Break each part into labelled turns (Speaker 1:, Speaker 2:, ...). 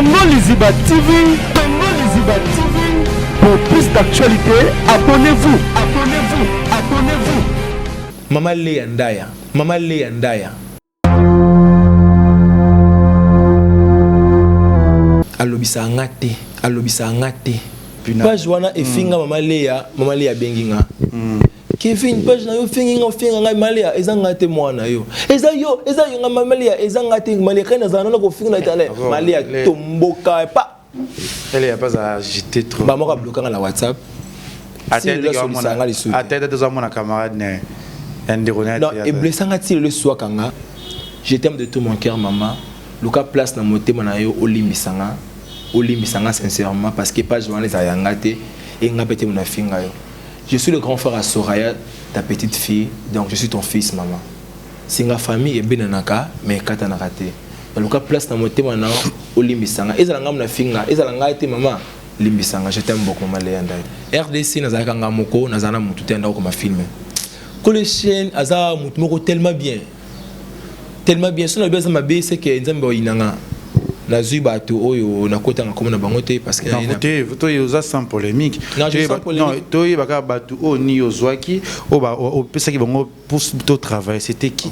Speaker 1: Congo Liziba TV, Congo Liziba TV. Pour plus d'actualités, abonnez-vous, abonnez-vous, abonnez-vous.
Speaker 2: Mama Lea Ndaya, Mama Lea Ndaya. Alobisa nga te, alobisa nga te. Page wana efinga Mama Lea, Mama Lea abengi nga. Kevin, page na yo ofingi nga, ofinga ngai Mama Lea, eza nga te mwana yo. Eza yo, eza yo nga Mama Lea, eza nga te Mama Lea, kai nazala nana kofinga na internet. Mama Lea tomboka pa.
Speaker 3: Elle est pas agitée trop.
Speaker 2: Ba moko bloquanga na WhatsApp.
Speaker 3: Atete toza mona camarade na ya ndeko na
Speaker 2: Non, eblessanga ti lelo eswaka nga. Je t'aime de tout mon cœur maman. Luka place na motema na yo olimbisa nga. Olimbisa nga sincèrement parce que page wana ezala ya nga te et nga pe te mona finga yo. Je suis le grand frère à Soraya, ta petite fille, donc je suis ton fils maman. Singa famille ebenanaka mais ekatanaka te. Naluka place na motema na olimbisa nga. Ezala nga mona finga, ezala nga te maman. Limbisa nga, je t'aime beaucoup maman Lea Ndai. RDC nazalaka nga moko, nazala na mutu te ndako koma film. Kole chaîne aza mutu moko tellement bien. Tellement bien, sona bien mabe c'est que Nzambe oyina nga. Nazui bato oyo nakotanga komona bango te parce que
Speaker 3: non, te to oza sans polémique.
Speaker 2: Non, je sans polémique.
Speaker 3: Non, toyebaka bato oyo ni ozwaki oyo ba opesaki bango pour to travailler, c'était qui?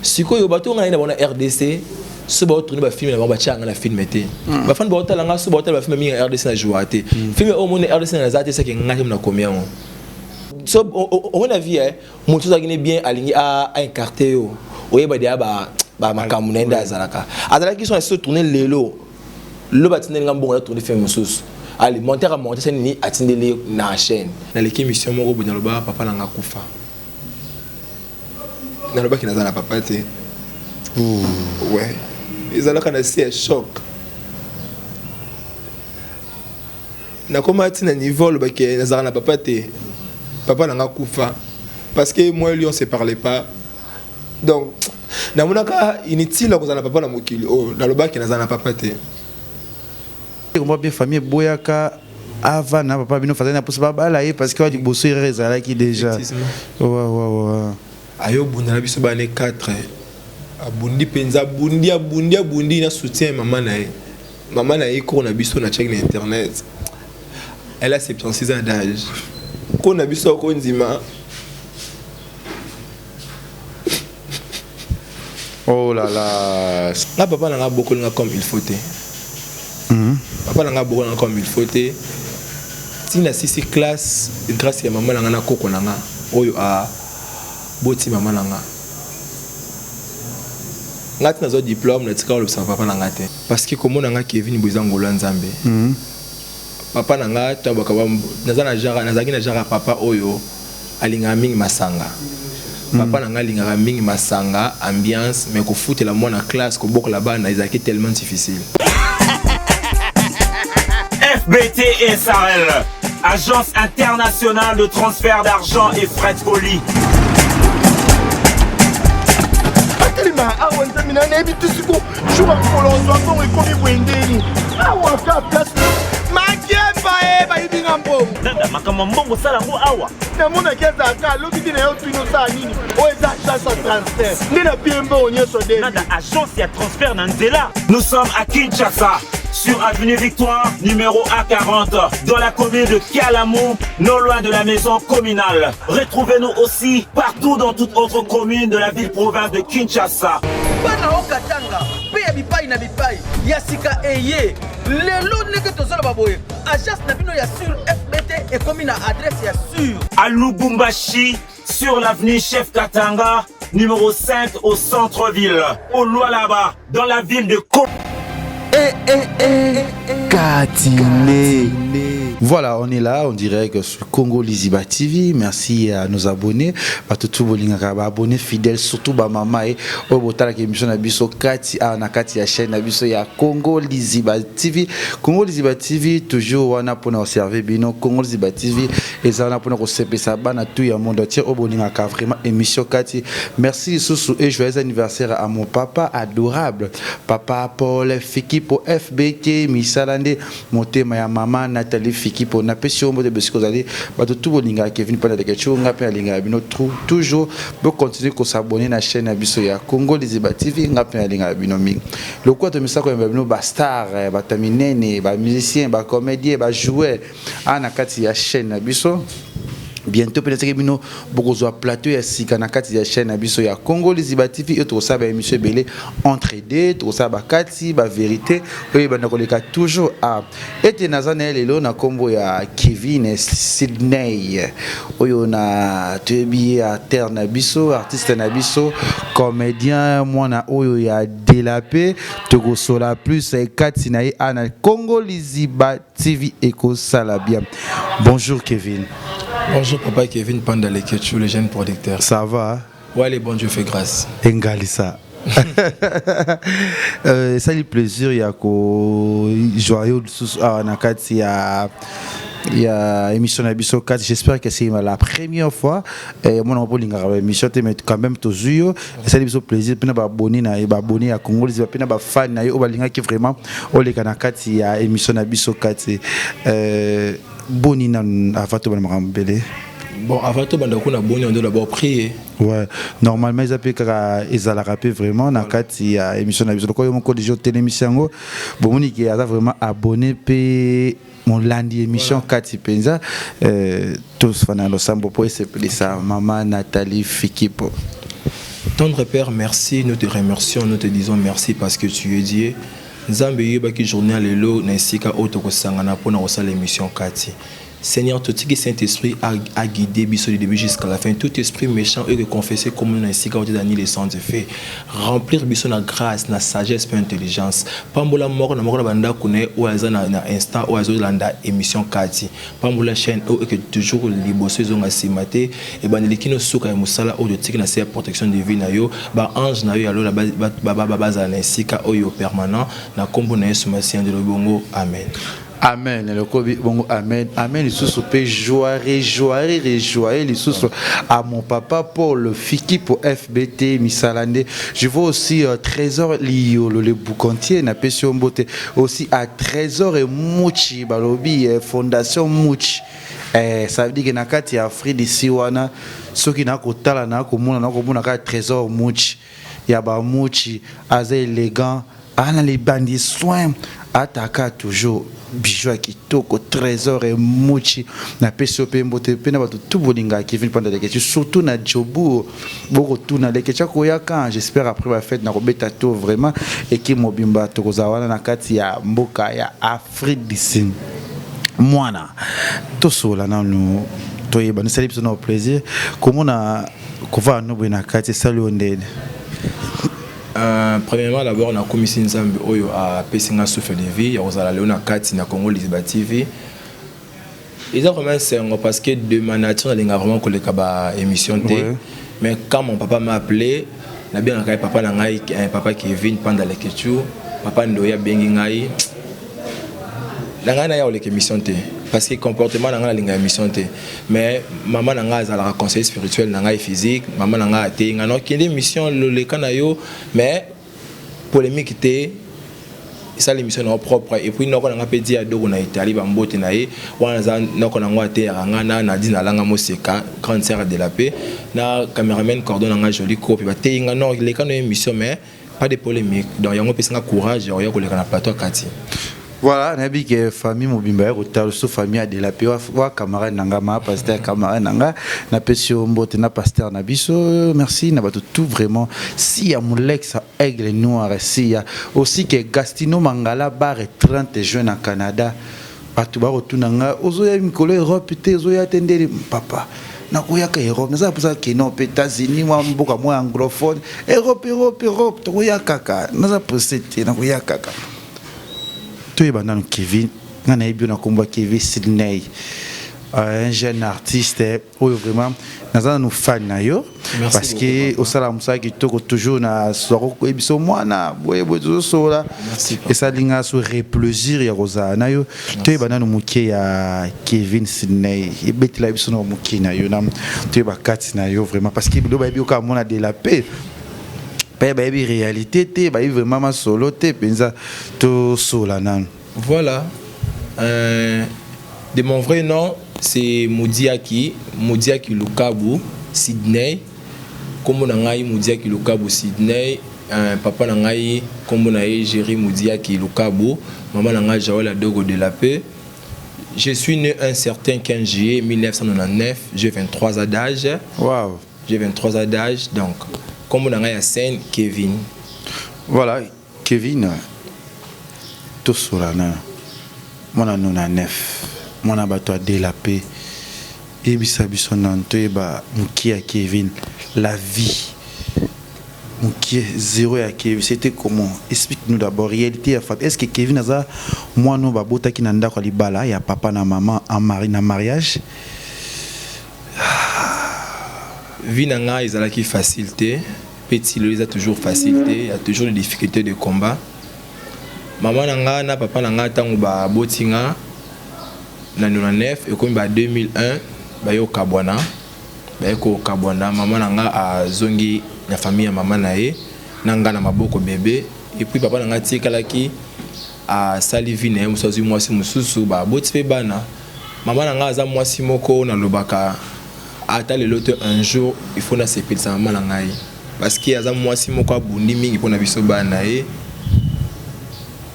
Speaker 2: Sikoyo bato ngai na bango na RDC so ba tourner ba film na bango ba tia nga na film te. Ba fan ba otala nga so ba otala ba film mingi na RDC na jouer te. Film oyo moni RDC na za te c'est que nga te na combien ngo. So on a vie moto ozalaki ne bien alingi a incarter yo. Oyeba dia ba ba makambo na nda azalaka. Azalaki so na so tourner lelo. Lelo batindeli nga mbongo na tourner film mosusu. Allez, monteur a monter nini atindeli na chaîne. Naleki émission moko boye naloba papa na nga kufa. Nalobaki naza na papa te. Ouais. Ezalaka na se ya choc. Nakoma ti na niveau alobaki nazalaka na papa te. Papa na nga kufa. Parce que moi et lui on se parlait pas. Donc namonaka inutile ya kozala na papa na mokili oyo. Nalobaki nazala na papa te.
Speaker 3: Moi bien famille boyaka avant na papa bino fazali na posa babala ye parce que wa liboso erreur ezalaki déjà. Ouais ouais ouais.
Speaker 2: Ayo bunda na biso bane 4. Abundi penza abundi abundi abundi na soutien maman na ye. Maman na ye ko na biso na check na internet. Elle a 76 ans d'âge. Ko na biso ko ndima.
Speaker 3: Oh là là.
Speaker 2: Nga papa na nga bokoli nga comme il faut te. Papa na nga bokoli nga comme il faut te. Tina sisi classe grâce ya maman na nga na koko na nga oyo a boti maman na nga. Nga tina zo diplôme na tika kolobisa papa na nga te. Parce que komona nga Kevin boza ngolo ya Nzambe. Papa na nga to baka naza na genre nazalaki na genre papa oyo alingaka mingi masanga. Papa na nga alingaka mingi masanga, ambiance, mais kofutela mwana classe, kobokola bana ezalaki tellement difficile.
Speaker 4: FBT SARL, agence internationale de transfert d'argent et frais de colis.
Speaker 5: Atelema awa nzambe na nayebi te siko jour ya mokolo ozwa mbongo ekomi boye ndeni awa ka place makemba e bayibi nga mbongo.
Speaker 4: Nanda makambo ya mbongo osala yango awa.
Speaker 5: Namonaki azalaka alobi te na yo tuni osala nini oyo eza agence ya transfert nde na pie mbongo nyonso nde.
Speaker 4: Nanda agence ya transfert na nzela. Nous sommes à Kinshasa sur avenue Victoire numéro A40 dans la commune de Kalamu, non loin de la maison communale. Retrouvez-nous aussi partout dans toute autre commune de la ville-province de Kinshasa.
Speaker 6: Bana Haut-Katanga pe ya bipai na bipai ya sika eye lelo ndenge tozoloba boye agence na bino ya sur FBT ekomi na adresse ya sur.
Speaker 4: À Lubumbashi, sur l'avenue Chef Katanga, numéro 5 au centre-ville, au Lualaba, dans la ville de Ko.
Speaker 1: Eh, eh, eh, Katine.
Speaker 3: Voilà, on est là, on dirait que sur Congo Liziba TV. Merci à nos abonnés. Bato tout bolingaka ba abonnés fidèles, surtout ba mama et oyo botalaka émission na biso kati a na kati ya chaîne na biso ya Congo Liziba TV. Congo Liziba TV toujours wana pona servir bino. Congo Liziba TV eza wana pona kosepesa bana tout ya monde entier oyo bolingaka vraiment émission kati. Merci lisusu et joyeux anniversaire à mon papa adorable, papa Paul Fikipo FBK Misalande motema ya mama Nathalie Fikipo. Fikipo napesi yo mbote besiko ozali. Bato tu bolingaka Kevin Panda Leketchou, nga mpe nalingaka bino trop. Toujours bocontinue kosabonner na chaîne na biso ya Congo Liziba TV, nga mpe nalingaka bino mingi. Lokola tomesaka koyamba bino bastar, bato ya minene, bamusicien, bacomédien, bajoueur awa na kati ya chaîne na biso. Bientôt mpe naseki bino bokozwa plateau ya sika na kati ya chaîne na biso ya Congo Liziba TV oyo tokosala baémission ebele entre deux, tokosala bakati bavérité oyo ebanda koleka toujours. A ete naza na ye lelo na nkombo ya Kevin Sydney oyo na toyebi ye, acteur na biso, artiste na biso, comédien, mwana oyo ya Delape. Tokosola plus kati na ye a na Congo Liziba TV, ekosala bien. Bonjour Kevin.
Speaker 2: Bonjour papa Kevin Panda Leketchou, le jeune producteur.
Speaker 3: Ça va?
Speaker 2: Ouais, le bon Dieu fait grâce.
Speaker 3: Engalisa. Esali plaisir ya kozwa yo lisusu awa na kati ya émission na biso kati. J'espère que c'est la première fois. Mona mpo olingaka baémission te, mais quand même tozwi yo, esali biso plaisir. Mpena baabonné na ye, baabonné ya Congo Liziba, mpena bafan na ye oyo balingaki vraiment oleka na kati ya émission na biso kati. Boni nanu avant tobanda makambo ebele?
Speaker 2: Bon, avant tobanda kuna, boni, on doit d'abord prier.
Speaker 3: Ouais, normalement eza mpe kaka, ezalaka mpe vraiment na kati ya émission na biso. Lokola yo moko déjà otelemisi yango, bomoni ke aza vraiment abonné mpe molandi émission kati mpenza. Tosfana losambo mpo esepelisa mama Nathalie Fikipo.
Speaker 2: Tendre Père, merci, nous te remercions, nous te disons merci parce que tu es Dieu. Nzambe, yebaki journée ya lelo na esika oyo tokosangana mpona kosala émission kati. Seigneur, totiki Saint-Esprit a guidé biso du début jusqu'à la fin. Tout esprit méchant oyo confessé comme na esika oyo tezani le sans effet. Remplir biso na grâce, na sagesse pe intelligence. Pambola moko na moko na bandako na ye oyo aza na instant oyo azolanda émission kati. Pambola chaîne oyo eke toujours liboso, ezonga nsima te. Ebandeli kino suka ya mosala oyo totiki na se ya protection divine na yo. Ba ange na yo ya lola bazala na esika oyo permanent na nkombo na Yesu Masiya nde bongo. Amen.
Speaker 3: Amen. Elokobi bongo amen, amen lisusu mpe joie, joie, rejoie lisusu à mon papa Paul Fiki pour FBT Misalande. Je vois aussi Trésor Liolo le boucantier, napesi yo mbote. Aussi à Trésor et Muchi, balobi Fondation Muchi. Ça veut dire que na kati ya Afrique d'ici wana, soki nakotala, nakomona kaka Trésor Muchi ya bamuchi, aza élégant, ana libandi soin, ataka toujours bijou ya kitoko. Trésor Emuchi, napesi yo mpe mbote mpe na bato tu bolingaka Kevin Panda Leketchou, surtout na Jobour. Bokotuna Leketchou akoyaka. J'espère après bafête nakobeta to vraiment eki mobimba, tokozala wana na kati ya mboka ya Afrique du Sud. Mwana tosola nanu, toyeba esali biso na plaisir komona kovanda no boye na kati. Esali yo ndeni?
Speaker 2: Premièrement, d'abord nakomisi Nzambe oyo apesi nga souffle de vie ya kozala lelo na kati na Congo Liziba TV. Eza vraiment esengo parce que de ma nature nalinga vraiment koleka baémission te. Mais quand mon papa m'a appelé, nabengaka ye papa na ngai, papa Kevin Panda Leketchou, papa Ndoyi abengi ngai na ngai naya koleka émission te parce que comportement na ngai nalinga émission te. Mais mama na ngai azalaka conseiller spirituel na ngai physique. Mama na ngai ateyi ngai nakende émission, loleka na yo, mais polémique te, esala émission na yo propre. Et puis noko na ngai mpe di ya doko na Italie, bambote na ye wana, aza noko na ngo, ateyaka ngai na Nadine Alanga Moseka, grande sœur de la paix, na caméraman cordon na ngai Joli Kope, bateyi ngai non, leka na émission mais pas de polémique. Donc yango epesi nga courage ya koya koleka na plateau ya kati.
Speaker 3: Voilà, nayebi ke famille mobimba ya kotala so, famille Adela mpe wa camarade na nga, ma pasteur, camarade na nga, napesi yo mbote na pasteur na biso. Merci na bato tout vraiment. Si ya Molex Aigle Noir, si ya aussi ke Gastino Mangala bar 30 juin na Canada. Bato bakotuna nga: ozoya mikolo Europe te, ozoya te ndeni? Papa, nakoyaka Europe, naza mposa keno mpe États-Unis, mwa mboka mwa anglophone. Europe, Europe, Europe, tokoya kaka, naza pressé te, nakoya kaka. Toyeba nanu Kevin, nga nayebi yo na nkombo ya Kevin Sydney, un jeune artiste oyo vraiment naza nanu fan na yo parce que osala mosala kitoko. Toujours na swako koyebi biso mwana boye boye, tozosola, esali nga so replaisir ya kozala na yo. Toyeba nanu moke ya Kevin Sydney, ebetela biso na moke na yo, na toyeba kati na yo vraiment, parce que bilo bayebi yo kaka mona de la paix mpe bayebi réalité te, bayebi vraiment masolo te mpenza. Tosola nanu.
Speaker 2: Voilà. De mon vrai nom, c'est Mudiaki, Mudiaki Lukabu, Sydney. Kombo na ngai Mudiaki Lukabu Sydney, papa na ngai kombo na ye Jerry Mudiaki Lukabu, maman na ngai Joël Adogo de la Paix. Je suis né un certain 15 juillet 1999, j'ai 23 ans d'âge.
Speaker 3: Wow.
Speaker 2: J'ai 23 ans d'âge, donc kombo na ngai ya scène Kevin.
Speaker 3: Voilà, Kevin tosolana mwana 99 mwana bato ya de la paix yebisa biso nanu toyeba mokie ya Kevin, la vie mokie zéro ya Kevin, c'était comment? Explique-nous d'abord réalité ya famille. Est-ce que Kevin aza mwana oyo babotaki na ndako ya libala ya papa na mama en mari, na mariage?
Speaker 2: Vie na ngai ezalaki facile te, petit lelo eza toujours facile te, il y a toujours des difficultés de combat. Mama na ngai na papa na ngai ntango baboti nga na 99, ekomi ba 2001, baye kokabwana, baye kokabwana. Mama na nga azongi na famille ya mama na ye na nga na maboko bébé, et puis papa na nga atikalaki, asali vie na ye mosusu, azwi mwasi mosusu, baboti mpe bana. Mama na nga aza mwasi moko nalobaka ata lelo te, un jour il faut nasepelisa mama na ngai, parce que aza mwasi moko abundi mingi mpona biso bana na ye.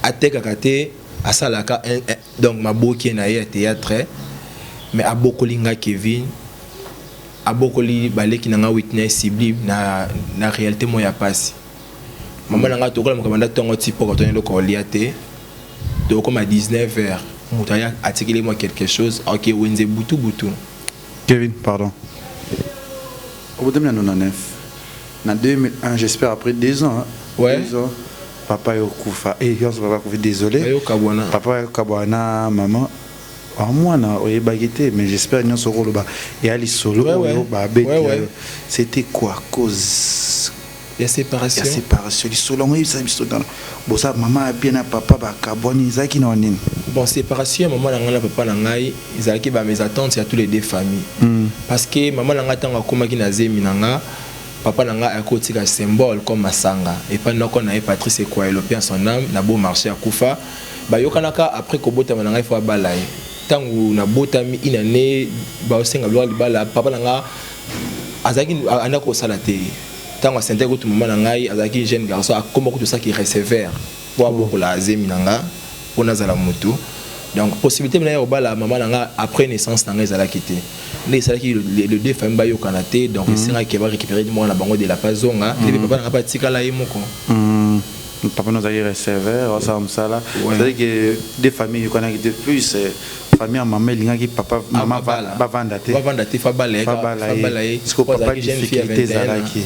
Speaker 2: Atekaka te, asalaka donc maboki na ye ya théâtre, mais abokoli nga Kevin, abokoli baleki na nga Witness, Sublime na réalité moko ya pasi. Mama na nga tokola makambo nda ntongo ti poko toni eloko kolia te. Tokoma 19 heures, moto aya atikeli mwa quelque chose, ok, wenze butu butu.
Speaker 3: Kevin, pardon, obotami na 99, na 2001, j'espère après 2 ans, hein?
Speaker 2: Ouais.
Speaker 3: 2 ans papa yokufa eh nyonso, papa akufi, désolé.
Speaker 2: Bayokabwana.
Speaker 3: Papa yokabwana, mama mwana oyebaki te, mais j'espère nyonso okoloba eya lisolo oyo babeti. C'était quoi cause
Speaker 2: ya séparation?
Speaker 3: Ya séparation, lisolo yango eyebisa biso tana bosa mama abie na papa bakabwani, ezalaki na nini?
Speaker 2: Bon, séparation ya mama na ngai na papa na ngai ezalaki ba mésentente ya tous les deux familles, parce que mama na ngai ntango akomaki na zemi na nga, papa na ngai akotika symbole comme masanga epai noko na ye Patrice Ekwayelo, paix à son âme, na beau marché akufa. Bayokanaka après kobotama na ngai fo abala ye. Ntango nabotami une année, baosenga biloko ya libala. Papa na nga azalaki anda kosala te. Ntango asentaki kutu mama na ngai, azalaki jeune garçon, akoma kutu osalaki receveur po abokola azemi na nga mpo nazala motu. Donc possibilité mina ya kobala mama na nga après naissance na nga ezalaki te. Nde esalaki le deux famille bayokana te. Donc esengaki barécupérer mwana na bango de la pa zonga nde papa na nga mpe atikala ye moko.
Speaker 3: Papa nozalaki receveur, osala mosala, c'est-à-dire que deux familles yokanaki te, plus famille ya mama elingaki papa mama bavanda te.
Speaker 2: Bavanda te, fabala ye.
Speaker 3: Papa difficulté ezalaki.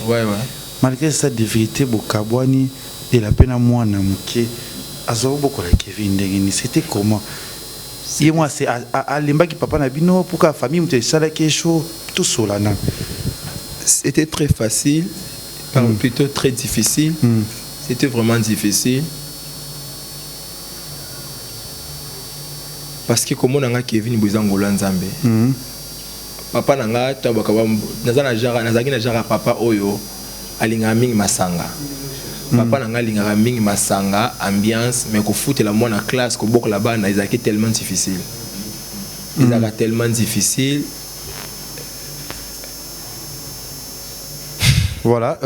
Speaker 3: Malgré ça, difficulté, bokabwani, ela mpe na mwana moke azwa kobokola Kevin ndenge nini? C'était comment? Ye mwa alembaki papa na bino mpoka famille moto esalaki esho tosolana.
Speaker 2: C'était très facile, plutôt très difficile. C'était vraiment difficile parce que komona nga Kevin boye eza ngolo ya Nzambe. Papa na nga ntango naza na genre, nazalaki na genre ya papa oyo alingaka mingi masanga. Papa na nga alingaka mingi masanga, ambiance, mais kofutela mwana classe, kobokola bana ezalaki tellement difficile, ezalaka tellement difficile.
Speaker 3: Voilà,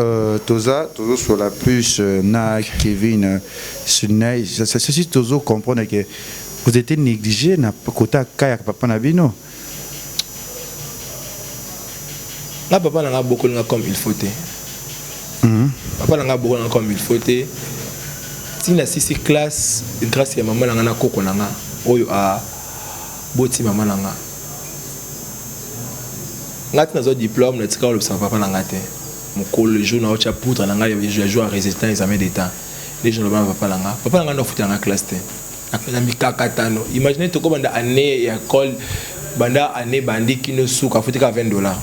Speaker 3: toza tozosola plus na Kevin Sydney. Ceci tozo comprendre que vous étiez négligé na côté kaya papa na bino.
Speaker 2: Nga papa na nga abokolinga comme il faut te. Papa na nga abokolinga comme il faut te. Ntina sisi classe grâce ya mama na nga na koko na nga oyo aboti mama na nga. Nga ti nazwa diplôme, natika kolobisaka papa na nga te. Mokolo le jour naotya poudre na ngai ya jour ya résultat examen d'état, le jour naloba na papa na nga, papa na nga ndo afutela nga classe te na mikakatano. Imagine, tokobanda année ya école, banda année bandi kino suka, afuti kaka 20 $.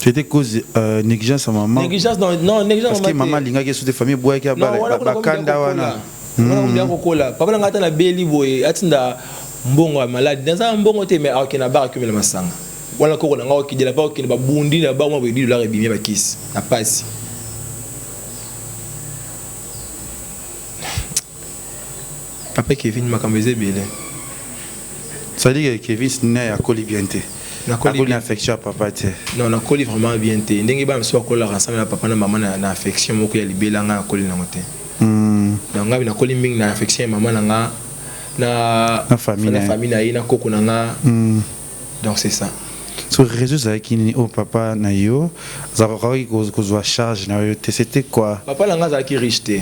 Speaker 3: C'était cause négligence ya maman?
Speaker 2: Négligence, non, non, négligence.
Speaker 3: Parce que maman alingaki esu te, famille eboyaki bakanda wana.
Speaker 2: Wana kokola, papa na ngai ata nabeli boye, atinda mbongo ya maladi, naza na mbongo te, mais akokende na bar, akomela masanga wana. Koko na ngai okendela pa okende, babundi na bar mwa boye, 10 $ ebimi, bakisi na pasi. Papa Kevin, makambo eza ebele.
Speaker 3: C'est-à-dire que Kevin Sne akoli bien te.
Speaker 2: Nakoli
Speaker 3: Akoli
Speaker 2: bien.
Speaker 3: na affection ya papa te.
Speaker 2: Non, nakoli vraiment bien te. Ndenge bana mosusu bakolaka ensemble na papa na mama na affection moko ya libela, nga nakoli nango te. Donc ngai nakoli mingi na affection ya mama na nga na
Speaker 3: Na famille
Speaker 2: na
Speaker 3: na ye.
Speaker 2: famille na ye, na koko na nga. Donc c'est ça.
Speaker 3: So réseau ezalaki nini oyo papa na yo azalaki kozwa charge na yo te? C'était quoi?
Speaker 2: Papa na nga azalaki riche te.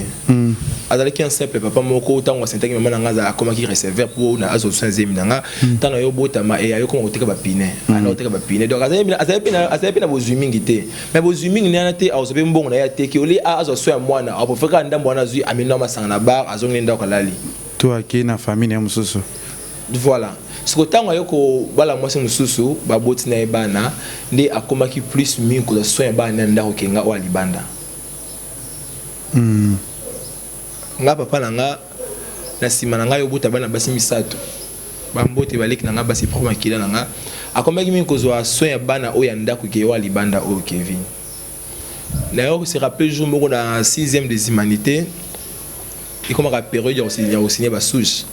Speaker 2: Azalaki un simple papa moko. Ntango asentaki mama na nga, akomaki receveur mpo na azwa soin zemi na nga. Ntango ayo botama e ayokoma koteka bapine, ana koteka bapine. Donc azali mpe na bozwi mingi te, mais bozwi mingi nana te. Azwa mpe mbongo na ye, ateki olie, azwa soin ya mwana. Apréférer kaka ndambo wana azwi, amemi masanga na bar, azongi ndako, alali.
Speaker 3: To akei na famille na ye mosusu.
Speaker 2: Voilà. Siko ntango aye kobala mwasi mosusu, baboti na ye bana, nde akomaki plus mingi kozwa soin ya bana na ndako kenga oyo alibanda. Nga papa na nga, na nsima na ngai obota bana basi misato, bambote baleki na nga basi propre makila na nga. Akomaki mingi kozwa soin ya bana oyo ya ndako ke oyo alibanda. Oyo Kevin nayo se rappelle, jour moko na 6e des humanités, ekomaka période ya kosigne basouche,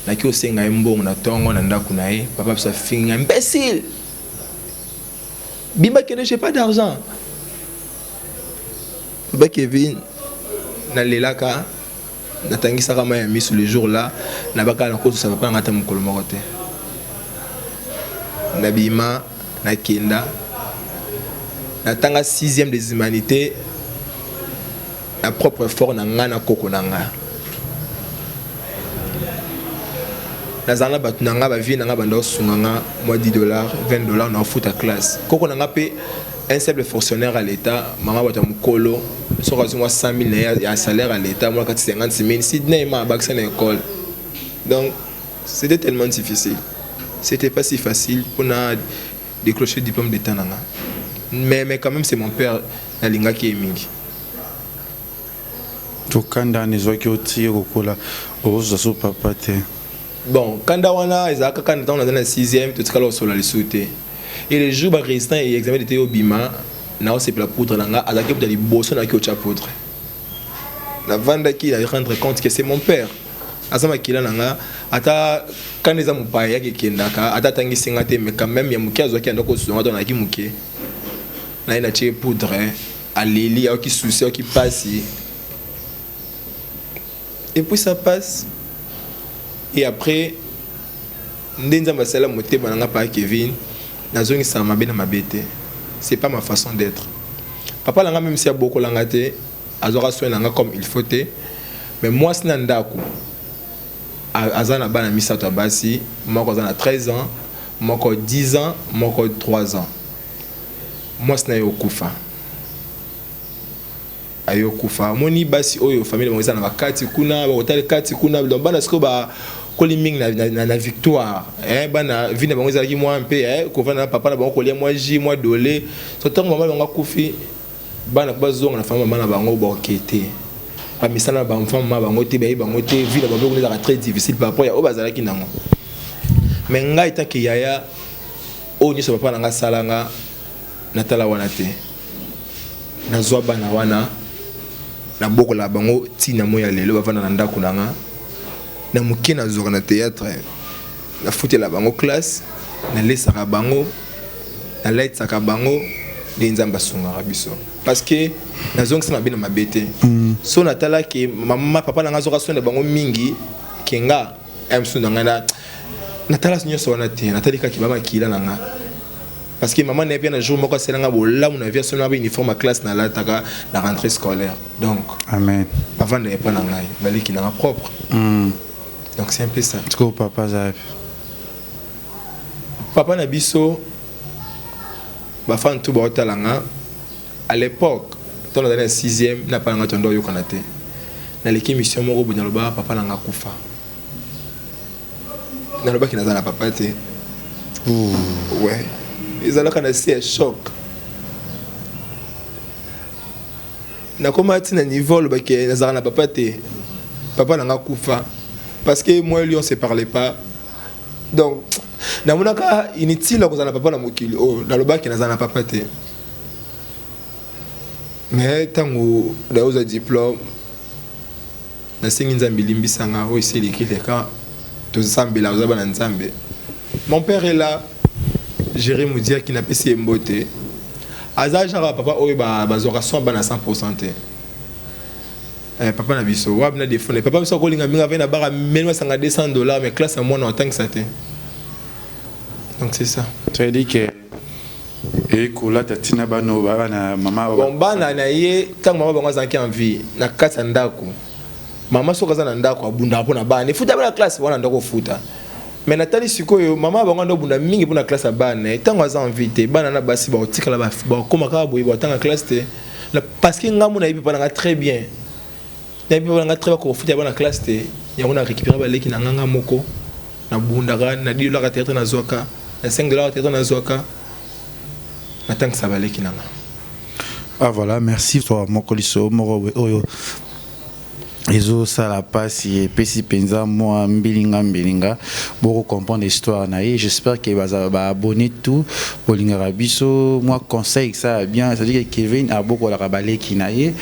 Speaker 2: naki osenga ye mbongo na ntongo na ndako na ye. Papa biso afinga: "Imbécile, bima, kende, j'ai pas d'argent." Papa Kevin, nalelaka, natangisaka mai ya miso. Le jour là nabaka nakosusa papa nanga ata mokolo moko te. Nabima, nakenda, natanga 6e des humanités na propre effort na ngai na koko na ngai. Nazala na bato na ngai, bavie na ngai, banda osunga nga mwa 10 $, 20 $, na ofuta classe. Koko na nga mpe un simple fonctionnaire à l'État, mama bato ya mokolo, soki azwi mwa 100 000 na ye ya salaire à l'État, mwa kati 50 000, sidney ma abakisa na école. Donc c'était tellement difficile, c'était pas si facile mpona décrocher diplôme d'État na nga. Mais quand même, c'est mon père, nalingaki ye mingi.
Speaker 3: Tokanda wana ezwaki oti kokola, ozwa so papa te?
Speaker 2: Bon, kanda wana ezalaka kaka ntango naza na 6e. Totikala kosola lisusu te. Et le jour barésistant e examen d'état obima, naosepela poudre na nga, azalaki poudre liboso, naki otya poudre, navandaki na rendre compte que c'est mon père, aza makila na nga. Ata kanda eza mopaya, yaki ekendaka, ata atangisi nga te, mais quand même ya moke azwaki anda kosunga to nayaki moke na ye. Natie poudre, aleli, ayoki souci, ayoki pasi, et puis ça passe. Et après nde Nzambe asala motema na nga. Pa Kevin, nazongisaka mabe na mabe te, c'est pas ma façon d'être. Papa na nga, même si abokolanga te, azwaka soin na nga comme il faut te, mais mwasi na ndako aza na bana misato ya basi: moko aza na 13 ans, moko 10 ans, moko 3 ans. Mwasi na ye okufa, ayokufa. Amoni basi oyo, famille bango eza na bakati kuna, bakotala kati kuna. Donc bana sikoyo bakoli mingi na victoire, eh, bana vie na bango ezalaki mwa mpe, eh, kovanda na papa na bango, kolia mwa jus, mwa dole. So ntango mama na bango akufi, bana bazonga na famille mama na bango, baoke te, bamisala na bafemme mama bango te, bayebi bango te. Vie na bango kuna ezalaka très difficile par rapport ya oyo bazalaki nango. Mais ngai tanke yaya, oyo nyonso papa na nga asalanga, natala wana te. Nazwa bana wana, nabokola bango ntina moi ya lelo, bavanda na ndako na nga. Na moke nazwaka na théâtre, nafutela bango classe, nalesaka bango, nalaitisaka bango. Nde Nzambe asungaka biso, parce que nazongisa mabe na mabe te. So natalaki mama, papa na nga azoka soin na bango mingi ke nga ya mosusu na ngai. Natala nyonso wana te, natali kaka bamakila na nga, parce que mama na ye mpe na jour moko asalanga bolamu na vie, asombi ba uniforme ya classe nalataka na rentrée scolaire. Donc
Speaker 3: Amen.
Speaker 2: bavanda epa na ngai, baleki na nga propre. Donc c'est un peu ça.
Speaker 3: Sikoyo papa aza wapi?
Speaker 2: Papa na biso, bafan tu baotala nga, à l'époque ntango nazali na 6e, na papa na nga tondo oyokana te. Naleki émission moko boye, naloba papa na nga akufa. Nalobaki naza na papa te. Ouais, ezalaka na se ya choc. Nakoma ntina niveau olobaki nazalaka na papa te, papa na nga akufa, parce que moi et lui, on se parlait pas. Donc namonaka inutile kozala na papa na mokili oyo. Nalobaki nazala na papa te. Mais ntango naozwa diplôme, nasengi Nzambe elimbisanga oyo esi eleki leka. Tozosambela, oza bana Nzambe. Mon père est là, Jerry Moudia qui napesi ye mbote. Aza genre ya papa oyo bazwaka soin bana 100% te. Eh, papa na biso wapi na defone papa biso akolinga mingi avai na bara meli masanga 200 dollars mais classe ya mwana otangisa te. Donc c'est ça.
Speaker 3: Ça veut dire que ekolata ntina bana oyo bana mama oyo
Speaker 2: Bon, bana na ye, ntango mama bango azalaki en vie na kati ya ndako, mama soki aza na ndako abundaka mpo na bana, efuta bana classe wana, ndako ofuta. Mais natali sikoyo, mama bango ando obunda mingi mpo na classe ya bana ye. Ntango aza en vie te, bana na basi bakotikala bakokóma kaka boye, bakotanga classe te. Parce que ngambo nayebi mpa nanga très bien, nayebi mpa nanga très bakofuta ya bana classe te. Yango na récupéré baleki na nganga moko, nabundaka na 10 dollar théâtre nazwaka, na 5 dollar théâtre nazwaka, natangisa baleki nanga.
Speaker 3: Ah voilà, merci toi moko liso moko boye oyo ezosala mpasi, epesi mpenza mwa mbilinga mbilinga. Bokocomprendre histoire na ye. J'espère que baza baabonné tout bolingaka biso. Mwa conseil ça bien, c'est-à-dire que Kevin abokolaka baleki na ye,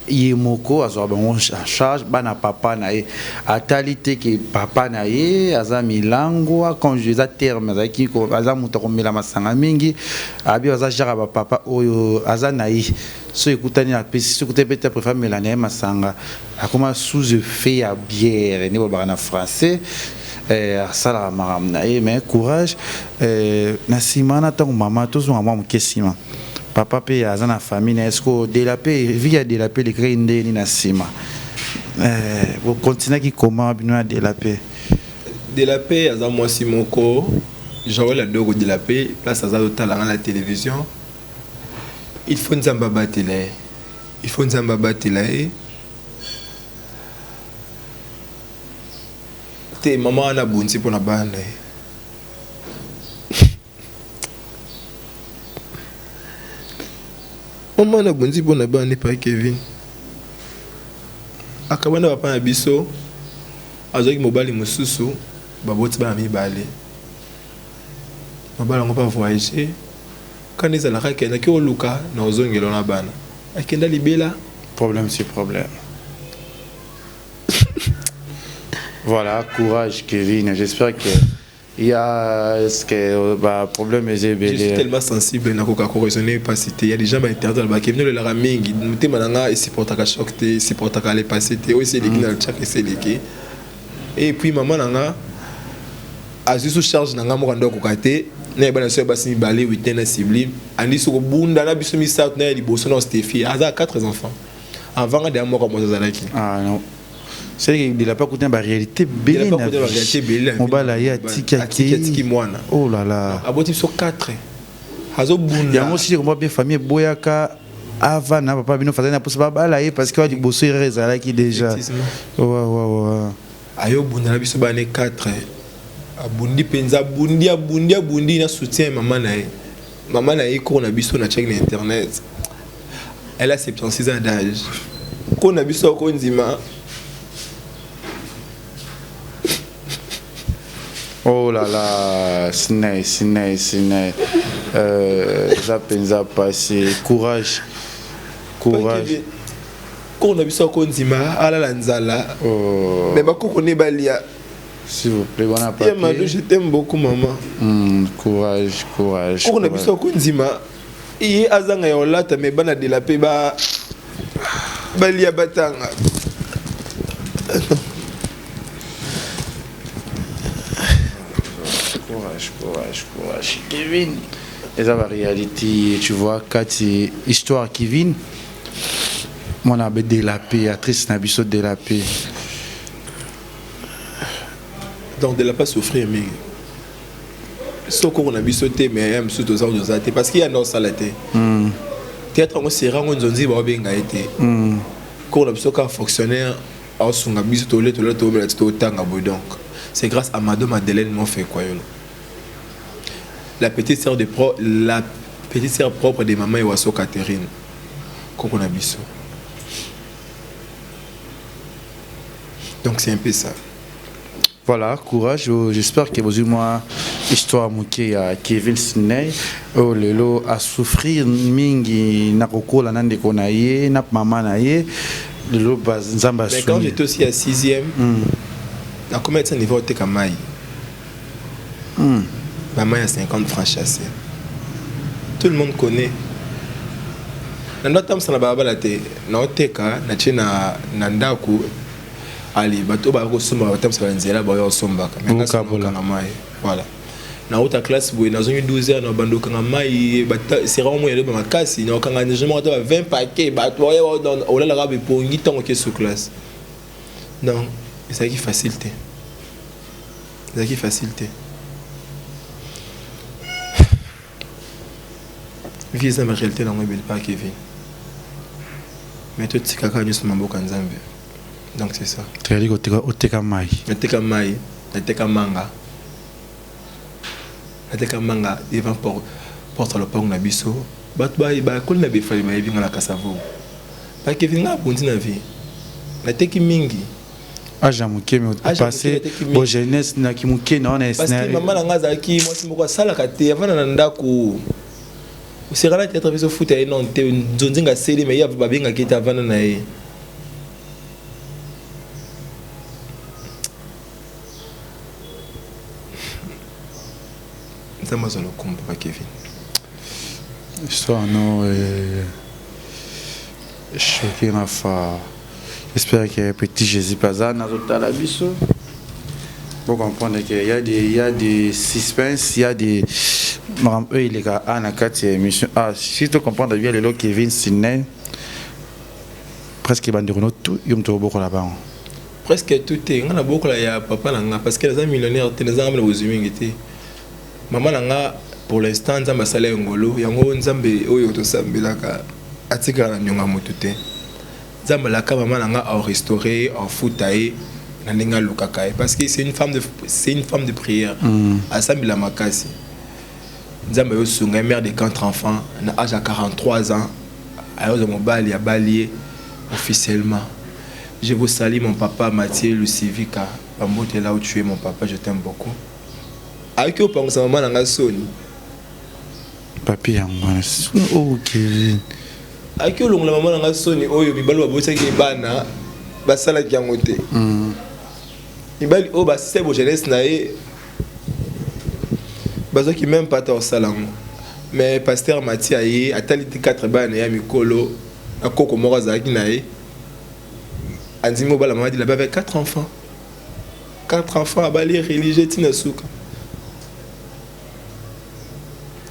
Speaker 3: ye moko azwaka bango en charge. Bana papa na ye, atali te ke papa na ye aza milangwa, quand eza terme azalaki aza moto akomela masanga mingi. Abi aza genre ya bapapa oyo aza na ye, so ekutani apesi, so ekutani mpe te, préfère amela na ye masanga, akoma sous effet ya bière nde balobaka na français. Asalaka makambo na ye, mais courage. Na nsima na ntango mama, tozonga mwa moke nsima, papa mpe aza na famille na ye. Est-ce que de la paix, vie ya de la paix elekaki ndeni na nsima? Bokontinuaki comment bino ya de la paix?
Speaker 2: De la paix aza mwasi moko, Joel Adoko de la paix, place aza totala nga na télévision, il faut Nzambe abatela ye, il faut Nzambe abatela ye te. Mama wana abonzi mpona bana na ye. Mama wana abonzi mpona bana epai. Kevin akabana papa na biso, azwaki mobali mosusu, baboti bana mibale. Mobali yango mpe avoyage kana ezalaka, akendaki oluka na ozongela na bana, akenda libela.
Speaker 3: Problème sur problème. Voilà, courage Kevin. J'espère que il y a ce que bah, problème
Speaker 2: est. Je suis tellement sensible, nakoka koraisonner pasi te. Il y a des gens bainterdit ba Kevin olelaka mingi. Motema na nga esupportaka choc te, esupportaka le passé te. Oyo esi eleki na tiaka, esi eleki. Et puis mama na nga azwi sous charge na nga moko, ando akoka te na yeba na biso ya basi mibale, Witen na Sublime. Andi soko bunda na biso misato na ya liboso na Stefi, aza quatre enfants avant nga. Deya moko mwasi azalaki.
Speaker 3: Ah non, c'est que de la pas kuta ba réalité belé na mobala ye atiki.
Speaker 2: Atiki mwana.
Speaker 3: Oh là là.
Speaker 2: Aboti biso 4, azobunda.
Speaker 3: Yango si comprend bien, famille boyaka avant na papa bino fazali na posa babala ye parce que wa liboso erreur ezalaki déjà. Ouais.
Speaker 2: Ayobunda na biso bane 4, abundi mpenza, abundi, abundi, abundi na soutien ya mama na ye. Mama na ye, koko na biso, na check na internet, elle a 76 ans d'âge. Koko na biso akondima.
Speaker 3: Oh là là, Sinai, Sinai, Sinai. Eza mpenza passé. Courage. Courage.
Speaker 2: Koko na biso akondima alala nzala.
Speaker 3: Oh.
Speaker 2: Mais bakoko ne balia.
Speaker 3: S'il vous plaît, bon
Speaker 2: papier. Mado, je t'aime beaucoup, maman.
Speaker 3: Courage, courage.
Speaker 2: Koko na biso akondima ye azanga ya olata, mais bana de la paix ba balia, batanga.
Speaker 3: Courage, courage, courage. Kevin. Eza ba réalité, tu vois, kati histoire Kevin. Mwana be de la paix, actrice na biso de la paix.
Speaker 2: Donc de la pas souffrir mingi so koko na biso te, mais ya mosusu toza toza te parce que ya nda osala te théâtre yango sera yango nzonzi baobenga ye te. Koko na biso kaka fonctionnaire, aosunga biso, tole tole tobela ti totanga boye. Donc c'est grâce à Mado Madeleine Mofekwayolo, la petite sœur de pro, la petite sœur propre de maman Ewaso Catherine, koko na biso. Donc c'est un peu ça.
Speaker 3: Voilà, courage. J'espère que vous avez moi histoire moke ya Kevin Sidney oyo lelo asouffrir mingi na kokola na ndeko na ye na mama na ye. Lelo Nzambe.
Speaker 2: Mais quand j'étais aussi à sixième, nakomi ati niveau oteka mai. Ba mayi ya 50 francs chasse. Tout le monde connaît. Na ndo atambusa na balabala te, naoteka natie na, na ndako ali bato oyo baya kosombaka batambusaka na nzela baya kosombaka mais nga soki
Speaker 3: Bokabola.
Speaker 2: nakokanga mai voilà nauta classe boye nazongi 12 heures na bando okanga mai sera mo eloba makasi na okanga je moko ata ba 20 paquet bato baya olalaka bepongi ntango oke sur classe donc ezalaki facile te ezalaki facile te vie eza na réalité nango ebele pa Kevin mais totikaka nyonso na maboko ya Nzambe donc c'est ça.
Speaker 3: C'est-à-dire oteka oteka mai.
Speaker 2: Nateka mai, nateka manga, nateka manga devant porte ya lopango na biso. Bato bakoli na befali bayebi nga na Kasavo pa Kevin, nga abundi na vie, nateki mingi.
Speaker 3: Âge ya moke mais
Speaker 2: Âge ya
Speaker 3: passé
Speaker 2: moke, nateki mingi.
Speaker 3: Bo jeunesse naki moke na wana.
Speaker 2: Parce que mama na nga azalaki mwasi moko asalaka te, avanda na ndako osekala théâtre biso futa ye non te nzonzinga aseli me ye babengaki ete avanda na ye. Nzambe azwa lokumu, papa Kevin.
Speaker 3: Histoire non choqué na fa. J'espère que petit Jésus paza nazotala biso. Bon, comprendre que il y a des suspense, il y a des makambo oyo eleka a na kati ya émission. Ah, si to comprendre bien, lelo Kevin Sine presque bandeko no tout yo moto obokola bango.
Speaker 2: Presque tout te, nga na bokola ya papa na nga parce que naza millionnaire te, naza nga na bozwi mingi te. Mama na nga pour l'instant Nzambe asala ye ngolu yango, Nzambe oyo tosambelaka atikala na nionga motu te. Nzambe alaka mama na nga arestaure ye, afuta ye na ndenge alukaka ye parce que c'est une femme de prière. Asambela makasi, Nzambe ayosunga ye. Mère de quatre enfants na âge ya 43 ans, ayozwa mobali, abali ye officiellement. Je vous salue, mon papa Mathieu Lucivika Bambote, là où tu es, mon papa, je t'aime beaucoup. Ayaki opangusa mama na nga soni.
Speaker 3: Papi yango wana oyo Kevin.
Speaker 2: Ayaki olongola mama na nga soni oyo mibali babotisaki bana basalaki yango te. Mibali oyo basisa bo jeunesse na ye bazwaki même pas ta kosala yango, mais pasteur Mathieu aye atali te 4 bana na ye ya mikolo na koko moko azalaki na ye, andimi obala mama Dilabe avec 4 enfants, 4 enfants, abali religieux ntina suka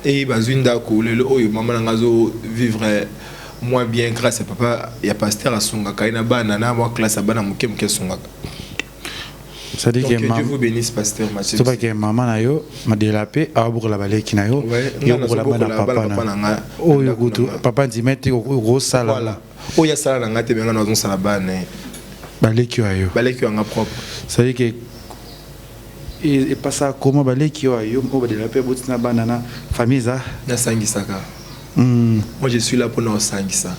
Speaker 2: e bazwi ndako. Lelo oyo mama na nga azovivre moins bien grâce ya papa ya pasteur asungaka ye na bana na mwa classe ya bana moke moke asungaka.
Speaker 3: C'est-à-dire
Speaker 2: Donc
Speaker 3: que
Speaker 2: que Dieu vous bénisse, pasteur Mathieu.
Speaker 3: Tobake mama na yo Madela mpe awabokola baleki na yo.
Speaker 2: Ouais,
Speaker 3: yo
Speaker 2: nga
Speaker 3: bokola bana
Speaker 2: nazobokola bana
Speaker 3: papa
Speaker 2: papa
Speaker 3: na
Speaker 2: na nga.
Speaker 3: Oyo
Speaker 2: Ndako
Speaker 3: kutu
Speaker 2: na nga.
Speaker 3: Papa ndima ete okosala.
Speaker 2: Voilà, oyo asala na nga te, me nga nazosala bana na ye.
Speaker 3: Baleki oyo yo.
Speaker 2: Baleki oyo yanga propre.
Speaker 3: C'est-à-dire que epasaka koma baleki oyo yo oyo Badela mpe botina bana na famille eza.
Speaker 2: Nasangisaka. Moi, je suis là mpona kosangisa.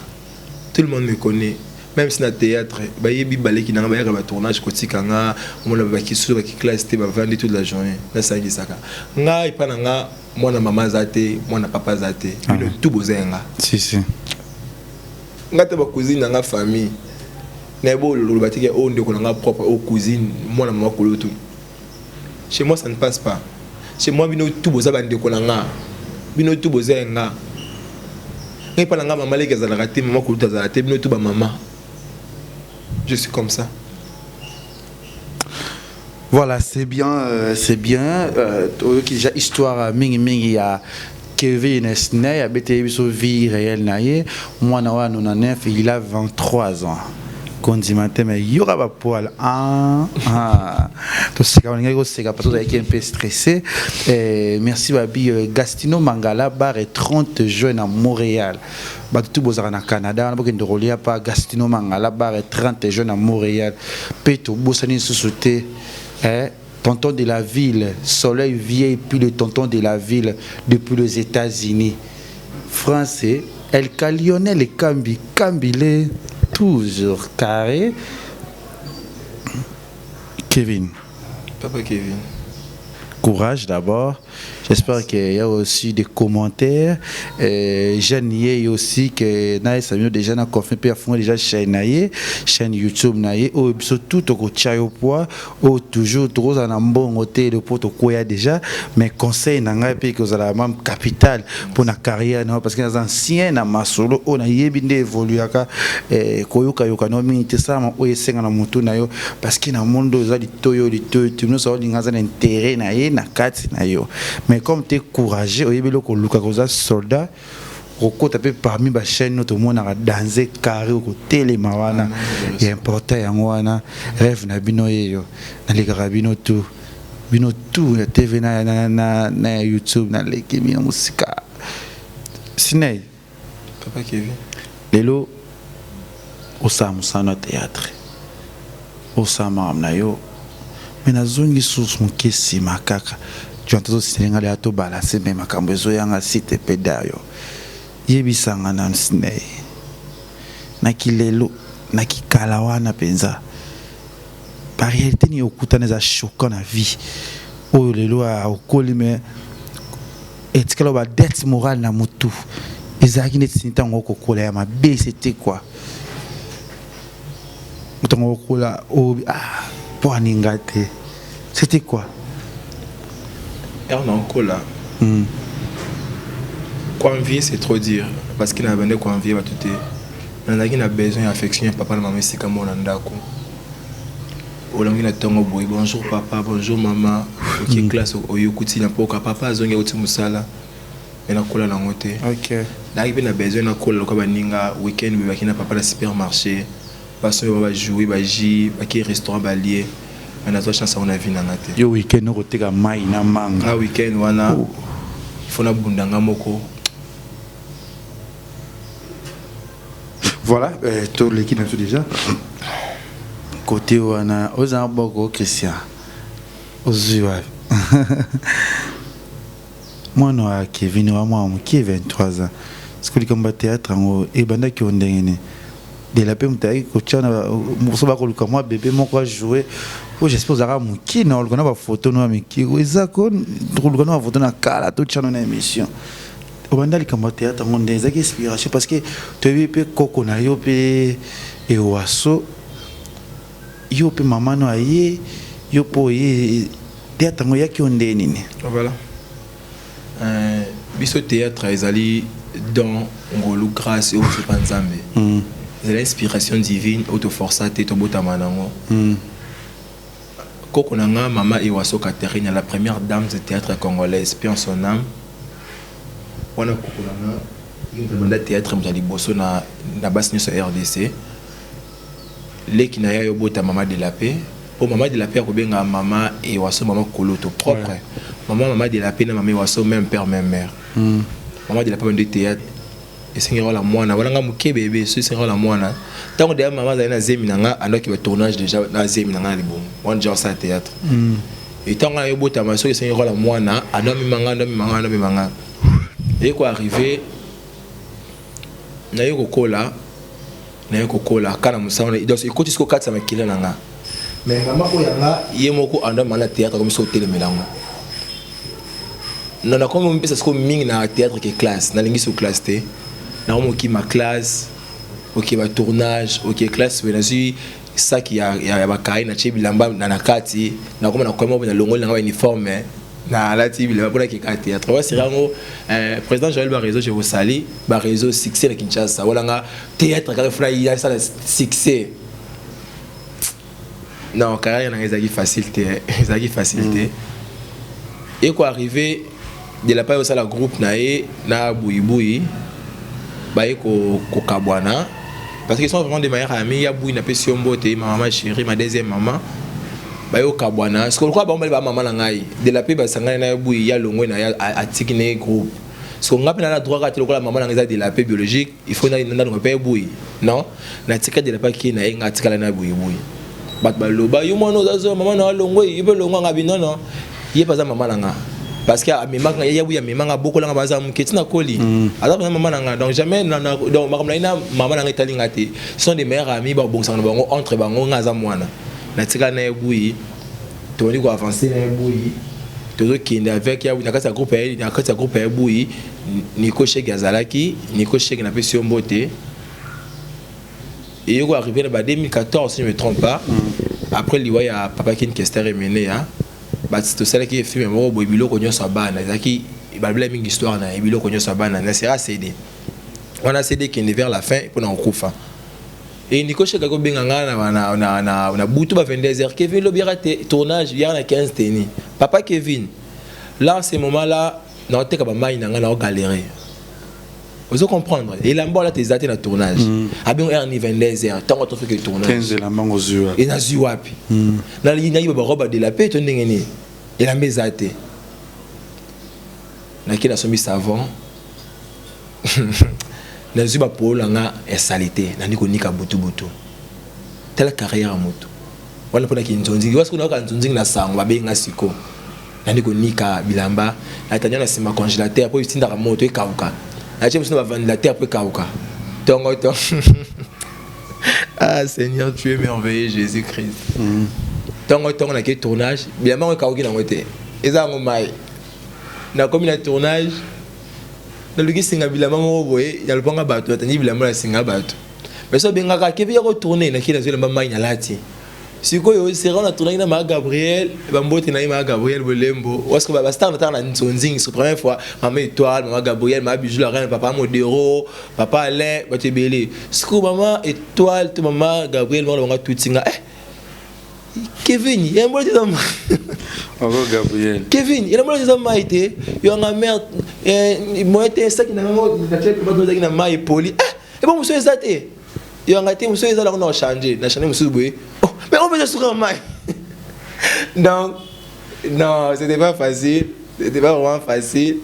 Speaker 2: Tout le monde me connaît, même si na théâtre bayebi baleki nanga bayaka batournage kotika nga omona bakisusu baki classe te, bavandi toute la journée. Nasangisaka nga epa na nga mwana mama aza te, mwana papa aza te, bino tout boza ya nga.
Speaker 3: Si si.
Speaker 2: Nga te bacousine na nga famille nayebi oloba teke oyo ndeko na nga propre, oyo cousine, mwana mama kolotu. Chez moi, ça ne passe pas. Chez moi, bino tout boza bandeko na nga, bino tout boza ya nga. Ngai mpa na nga mama leki azalaka te, mama kolutu azalaka te, bino tout bamama. Je suis comme ça.
Speaker 3: Voilà, c'est bien, c'est bien. Oyoki déjà histoire mingi mingi ya Kevin Sney abeteli biso vie réelle na ye. Mwana wana 99, il a 23 ans. Kondima te mais yoka bapoil. Ah, ah. Toseka olingaki koseka parce que ozalaki un peu stressé. Merci babi Gastino Mangala bar et 30 juin à Montréal. Bato tu bozalaka na Canada wana bokende kolia pa Gastino Mangala bar et 30 juin à Montréal. Mpe tobosani lisusu te tonton de la ville, Soleil Vieille, puis le tonton de la ville depuis les États-Unis. Français, El Lionel Kambi, Kambile, toujours carré. Kevin.
Speaker 2: Papa Kevin.
Speaker 3: Courage d'abord. J'espère qu'il y a aussi des commentaires. Euh, jeune ye aussi que na sabino déjà na confirmé pe afunga déjà chaîne na ye, chaîne YouTube na ye oyo biso tout tokotia yo poids oyo toujours tokozala na mbongo te le po tokoya déjà mais conseil na ngai mpe ekozala même capital mpo na carrière na yo parce que naza ancien na masolo oyo nayebi nde evoluaka eh, koyokayoka no mingi te salama oyo esenga na motu na yo parce que na monde oyo eza litoyo litoyo te nyonso aolinga aza na intérêt na ye na kati na yo mais comme te courageux oyebi eloko olukaka oza soldat okokota mpe parmi bachaîne oyo tomonaka danze carré okotelema wana ya important yango wana rêve na bino yeyo nalekaka bino tout bino tout ya tv na, na, na, na ya youtube naleki bino mosika sinei
Speaker 2: Papa Kevin.
Speaker 3: Lelo osala mosala na théâtre osala makambo na yo me nazongi susu moke nsima kaka jonathan azosisele nga leya tobalase me makambo ezoyanga site mpe dayo yebisanga nanu sinei na kilelo na kikala wana mpenza ba réalité nini okutana eza choquant na vie oyo lelo okoli me etikala ba dette morale na mutu ezalaki neti ntango okokola ya mabe c'était quoi ntango okokola ah mpo aninga te c'était quoi
Speaker 2: heure na okola koenvier c'est trop dire parce que na bande koenvier bato te nazalaki na besoin ya affection ya papa na mama esika moko na ndako olangi na ntongo boye bonjour papa bonjour mama oke classe oyo okuti na mpoka papa azongi auti mosala me nakola nango te nazalaki mpe na besoin nakola lokola baninga weekend boye bakei na papa na supermarché basombi bango bajoue baji bakei restaurant balie me nazwa chance yango na vie nanga te
Speaker 3: yo weekend okoteka mai na manga
Speaker 2: nga weekend wana il faut nabunda nga moko.
Speaker 3: Voilà, euh, toleki na biso déjà côté wana oza boko Christian ozwi wapi mwana wa Kevin wa mwana moke 23 ans siko likambo ya théâtre yango ebandaki yo ndenge nini dela mpe moto ayaki kotya na moso bakoluka mwa bebe moko ajoue po j'espère ozalaka moke na oluka na bafoto no ya mike eza ko koluka na bafoto na kala totya no na émission obanda likambo ya théâtre yango nde ezalaki inspiration parce que toyebi mpe koko na yo mpe ewaso yo mpe mama no aye yo mpo oye théâtre yango eyaki yo nde nini
Speaker 2: voilà euh, biso théâtre ezali don ngolu grâce oyo sopa nzambe ezali inspiration divine oyo toforsa te tobotama nango koko na nga mama Ewaso Catherine la première dame de théâtre congolaise paix en son âme wana koko na nga ye moto abanda théâtre moto ya liboso na, na basi nyonso ya RDC leki na ye ayobota mama de la paix po mama de la paix akobenga mama Ewaso mama koloto propre ouais. Mama mama de la paix na mama Ewaso même père même mère mama de la paix bande théâtre esengeli wala mwana wana nga moke bebe so esengeli wala mwana ntango deya mama azali na zemi na nga andaki ba tournage déjà na zemi na nga na libumu wana déjà osala théâtre etango nga nayobotama soki esengeli wala mwana ando amema nga ando amema nga ando amema nga eye koarrive naye kokola naye kokola kaka na mosala donc ekoti siko kati ya makila na nga mais mama oyo yanga ye moko ando amema na théâtre akomi so otelemela yango non nakomi omipesa sikoyo mingi na théâtre ke classe nalingi so classe te nakomi okima classe oke ba tournage oke classe boye nazwi saki ya, ya, ya bakaye natie bilamba na, na kati nakoma na koyama nalongoli nanga bauniforme nalati bilamba mpona keka théâtre wasira yango euh, président Joël Barezo je vous salue Barezo succès na Kinshasa walanga théâtre kaka funa yasala succès non carrière nanga ezalaki facile te ezalaki facile te eko arrivé de la part osala groupe na ye na buyibuyi baye kokabwana parce qu'ils sont vraiment des meilleurs amis ya buyi napesi yo mbote ma maman chérie ma deuxième maman baye kokabwana parce que lokola bango bale ba mama na ngai de la paix basangani na ya buyi ya longwe na ye atiki na ye groupe parce que nga mpe na na droit kaka te lokola mama na ngai eza de la paix biologique il faut nalonga mpe buyi non natika de la paix akei na ye nga atikala na buyibuyi bato baloba yo mwana oza zoba mama na alongwe yo mpe longwa nga bi non non ye mpe aza mama na nga parce que amemaka nga ye buyi amemaka nga abokola nga baza moke ntina koli aza mpenza mama na nga donc jamais donc makambo na ye na mama na nga etali nga te ce sont des meilleurs amis babongisaka na bango entre bango nga aza mwana natikala na ye buyi tobandi koavance na ye buyi Tozokende avec ya na kati ya groupe ya na kati ya groupe ya Buyi. Nico Shege azalaki. Nico Shege, napesi yo mbote. Eyoko arrivé na ba 2014, si je me trompe pas, après liwa ya papa Kin Kester Emene ya bati, tosalaki film moko boye, Biloko nyonso ya bana. Ezalaki balobela mingi histoire na ye, Biloko nyonso ya bana na sera CD wana. CD ekende vers la fin mpona kokufa. E Nico Sheke akobenga ngai na butu ba 22 heures: "Kevin, lobi yaka te, tournage, yaka na 15 teni." Papa Kevin, là, en ce moment là, naoteka bamai na ngai, naogalere, ozo comprendre? Elamba olata eza te na tournage. Abengo heure ni 22 heures, ntango tofeke tournage.
Speaker 3: 15 elamba ngo ozwi wapi?
Speaker 2: E nazwi wapi? Nayiba barobe de la paix to ndenge nini? Elamba eza te. Nake nasombi savon, nazwi bapolo na nga ya saleté, nandi konika butubutu. Tala carrière ya moto wana mpona kinzonzingi wasi kuna, kaka nzonzingi na sango babenga. Siko nandi konika bilamba, natandi na nsima congélateur mpo etindaka moto ekauka, natie mosu na baventilateur mpo ekauka ntongo to. Ah Seigneur, tu es merveilleux, Jésus Christ. Ntongo ntongo nake tournage, bilamba yango ekauki nango te, eza yango mai. Nakomi na tournage, naluki singa bilamba moko boye na lopanga, bato batandi bilamba na singa bato. Mais so obengaka Kevi ya kotourne, naki nazwi elamba mai, nalati. Sikoyo sera na tournaki na Maa Gabriel, bambote na ye, Maa Gabriel Bolembo. Parce bastar nataka na nzonzingi so première fois, Mama Étoile, Mama Gabriel, Mama Bijou la Reine, Papa Modero, Papa Alain, bato ebele. Sikoyo Mama Étoile to Mama Gabriel moko na bango atutinga: "Eh Kevin, yambola te eza."
Speaker 3: Oko Gabriel.
Speaker 2: "Kevin, elamba eza mai te." Yanga mare moye te, saki na yango ezalaki na mai epoli. Eh, ebo mosusu eza te. Yanga te, mosusu eza nango na ochange na change mosusu boye. Oh, mais on faisait suka mai. Donc non, c'était pas facile, c'était pas vraiment facile.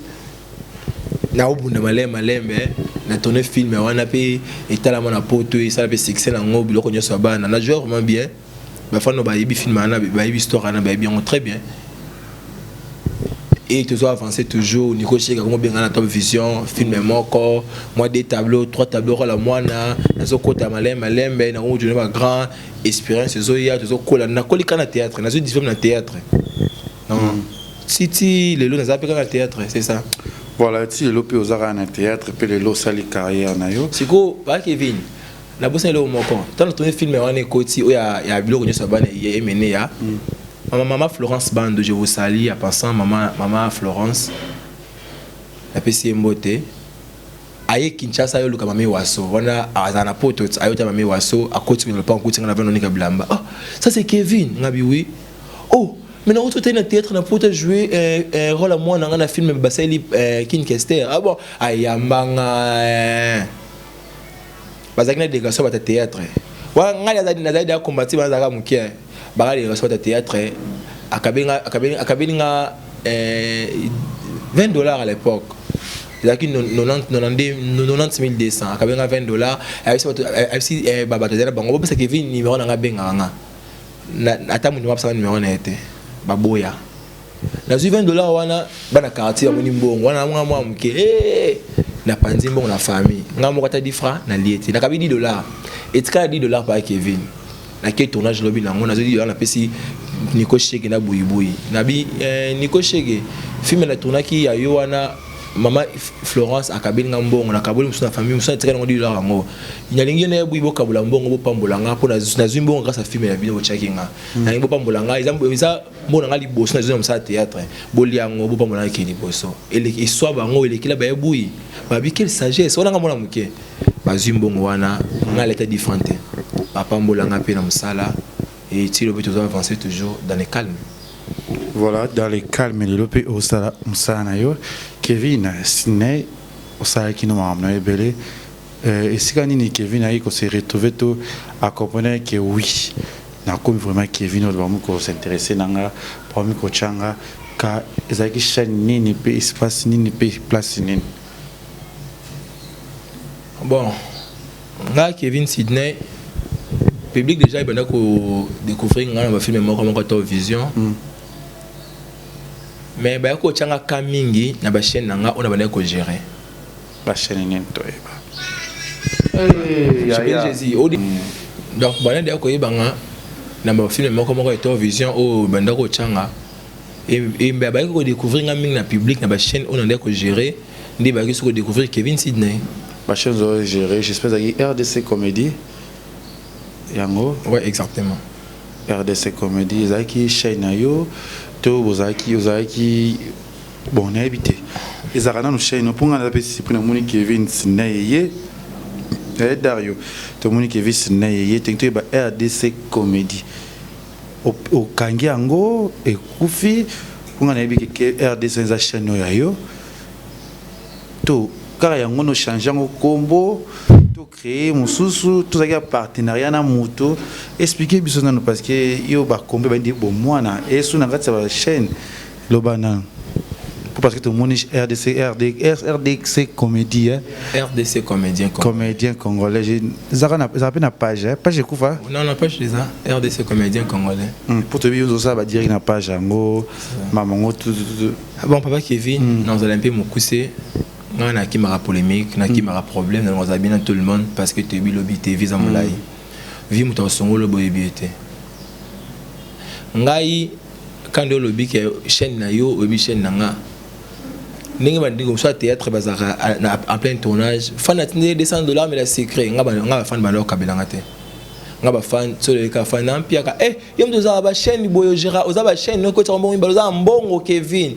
Speaker 2: Naobunda malembe malembe, na tourne film wana mpe etalama na poto, esala mpe succès nango, Biloko nyonso ya bana. Na joué vraiment bien. Bafano bayebi film wana, bayebi histoire wana, bayebi yango très bien. Et toujours avancer toujours. Nico Cheka komo benga na Top Vision, film moko moi, deux tableaux, trois tableaux, la mwana nazokota malembe malembe nango jone ba grand expérience ezoya, tozokola. Nakoli kaka na théâtre, nazwi diplôme na théâtre. Non, titi lelo naza mpe kaka na théâtre, c'est ça.
Speaker 3: Voilà, ti lelo mpe oza kaka na théâtre, mpe lelo osali carrière na yo.
Speaker 2: Sikoyo baa Kevin, nabosani eloko moko. Ntango tourne film wana ekoti oyo ya Biloko nyonso ya bana emene ya mama, mama Florence Bando, je vous salue en passant. Mama, mama Florence, napesi ye mbote. Aye Kinshasa, ayoluka mami Waso wana azala na poto, ayota mami Waso, akoti na lopango, akuti nga na vanonika bilamba. "Oh, ça c'est Kevin?" Ngabi: "Oui." "Oh, mais nauti otali na théâtre na poto, jouer rôle ya mwana nga na film basali Kin Kester." "Ah bon?" Ayambanga bazalaki na délégation bata théâtre wana. Ngai nazali deya kombati, bazalaka moke, baka délégation bata théâtre. Akabeli nga 20 $ à l'époque, ezalaki 90 200. Akabeli nga 20 $, ayebisi bato azali na bango: "Bopesa Kevin numéro na nga, abengaka nga." Ata moto apesaka numéro na ye te, baboya. Nazwi 20 $ wana, bana quartier bamoni mbongo wana, mwa mwa moke, napanzi mbongo na famille. Nga moko ata 10 francs nalie te. Nakabi 10 $, etikala 10 $ pa Kevin. Nake tournage lobi nango, nazwi 10 $, napesi Nico Shege na Buyibuyi. Nabi: "Nico Shege, film na tournaki ya yo wana, mama Florence akabeli nga mbongo, nakaboli mosusu na famille, mosusu natikali yango 10 $ yango. Nalingi yo na ye buyi bokabola mbongo, bopambola nga mpo nazwi mbongo grâce à film ya bino botiaki nga. Nalingi bopambola nga, eza mbongo na nga liboso nazwi na mosala théâtre. Bolia yango, bopambola nga ke liboso." Eswa bango, elekela baye buyi, babi: "Quelle sagesse wana!" Nga mona moke, bazwi mbongo wana, nga leta différent te, bapambola nga mpe na mosala. Et ti lobi, tozo avancer toujours dans le calme.
Speaker 3: Voilà, dans le calme. Lelo mpe osala mosala na yo, Kevin Sydney, osalaki no makambo na yo ebele. Esika nini Kevin ayi kose retrouver to accompagner ke oui, nakomi vraiment Kevin oyo bamomi kosinteresse na nga, bamomi kotyanga ka? Ezalaki chaîne nini mpe espace nini mpe place nini?
Speaker 2: Bon, nga Kevin Sydney, public déjà ebanda kodécouvrir nga na bafilme moko moko to vision. Mais baya kotyanga ka mingi na bachaîne na nga oyo na bandaki kogérer.
Speaker 3: Bachaîne nini toyeba?
Speaker 2: Jésus. Donc banda deya koyebanga na bafilme moko moko eto vision oyo banda kotyanga. Et bayaki kodécouvrir nga mingi na public na bachaîne oyo nandaki kogérer, nde bayaki so kodécouvrir Kevin Sydney.
Speaker 3: Bachaîne oyo gérer, j'espère ezalaki RDC Comédie yango?
Speaker 2: Ouais, exactement.
Speaker 3: RDC Comédie ezalaki chaîne na yo to bozalaki, ozalaki, bon, nayebi te, ezalaka nanu chaîne? Mpo nga naza mpe surpris, namoni Kevin Sydney ye ye Dario, tomoni Kevin Sydney ye tengi, toyeba RDC Comédie okangi yango, ekufi? Mpo nga nayebi ke RDC eza chaîne oyo ya yo to kaka yango, no change yango kombo to créer mosusu, tozalaki ya partenariat na moto. Explique biso nano, parce que yo bakombe bandi bomwana esu na kati ya bachaîne, loba nano po parce que tomoni RDC, RD, RDC Comédie, hein?
Speaker 2: RDC Comédien.
Speaker 3: Comédien congolais, ezalaka mpe na page, hein? Page ekufa?
Speaker 2: Non, na page eza RDC Comédien congolais.
Speaker 3: Mpo toyebi ozosala badirect na page yango, mamango.
Speaker 2: Bon, papa Kevin, nazala mpe mokuse. Ngai nakimaka polémique, nakimaka problème, nalongo azala bien na tout le monde, parce que toyebi lobi te. Vie eza molai, vie moto akosongola boyebi ye te. Ngai kandi olobi ke chaîne na yo, oyebi chaîne na nga ndenge bandeko mosusu ya théâtre bazalaka en plein tournage, fan atindi 200 $, mais la secret, nga bafan banda okabelanga te. Nga bafan so oleka fan na mpiaka, eh, yo moto ozala bachaîne boye, ogéra, oza bachaîne okotaka mbongo mibale, oza na mbongo. Kevin,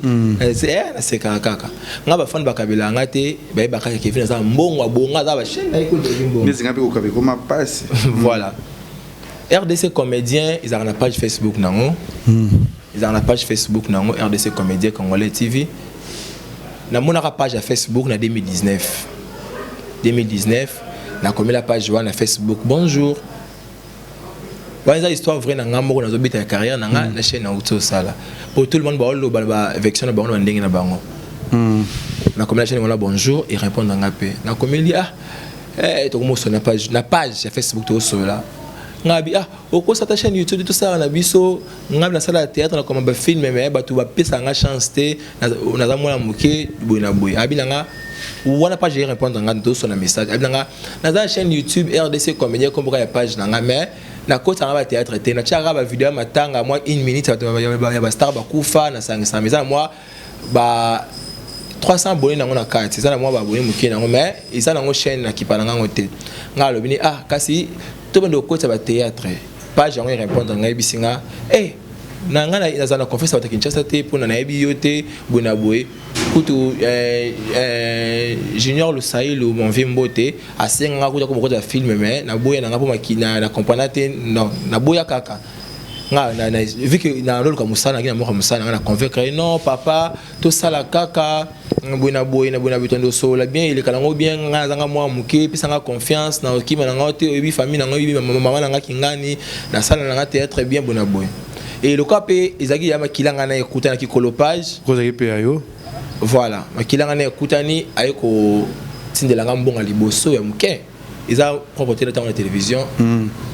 Speaker 2: nasekaka kaka. Nga bafan bakabelanga nga te, bayebaka kaka Kevin aza na mbongo, abonga, aza bachaîne na ye, kotaki mbongo.
Speaker 3: Ndezinga mpe kokabe ekoma mpasi.
Speaker 2: Voilà, RDC Comédien ezalaka na page Facebook nango, ezalaka na page Facebook nango, RDC Comédien Congolais TV. Namonaka page ya Facebook na 2019. 2019 nakomela page wana na Facebook. Bonjour, wana eza histoire vraie na nga moko, nazobeta ya carrière na nga na chaîne nauti osala, po tout le monde baoloba na baversion na bango na bandenge na bango. Nakomela chaîne wana bonjour, et répondre nga mpe nakomeli, ah, tokomosola na page ya Facebook, tokosola. Nga bi, ah, okosata chaîne YouTube, tosala na biso. Nga nasala théâtre, nakoma bafilm, mais bato bapesaka nga chance te, naza mwana moke boye na boye. Abi na nga wana page, ye répondre nga, tosona message. Abi na nga, naza na chaîne YouTube RDC Comédien, komboka ya page na nga, mais nakotanga bathéâtre te, natiaka bavideo ya matanga, mwa une minute ya bastar bakufa, nasangisaka. Eza na mwa ba 300 abonné nango na kati, eza na mwa baabonné moke nango, mais eza nango chaîne nakipa na ngango te. Nga alobi ni, ah, kasi tobende kokotisa bathéâtre. Page yango erépondre ngai, yebisi nga, eh, na ngai naza na confiance bato ya Kinshasa te, mpona nayebi yo te boye na boye. Kutu Junior Lusailu, mon vieux, mbote, asenganga kuta ko film, mais naboya nanga mpo na comprendre te. Non, naboya kaka nga vu que naloluka mosala, naki na moko mosala nanga, na convaincre: non papa, tosala kaka boye na boye na boye na boye, tondo osolola bien, eleka nango bien. Nga nazanga mwa moke, epesanga confiance na okima nanga te. Oyebi famille nanga, oyebi mama nanga kingani, nasala nanga théâtre bien boye na boye. E lokola mpe ezalaki ya makila ngai na ekutanaki kolo page.
Speaker 3: Kozalaki mpe ya yo.
Speaker 2: Voilà, makila ngai na ekutani, aye kotindelanga mbongo liboso ya moke, eza propre te na ntango na télévision,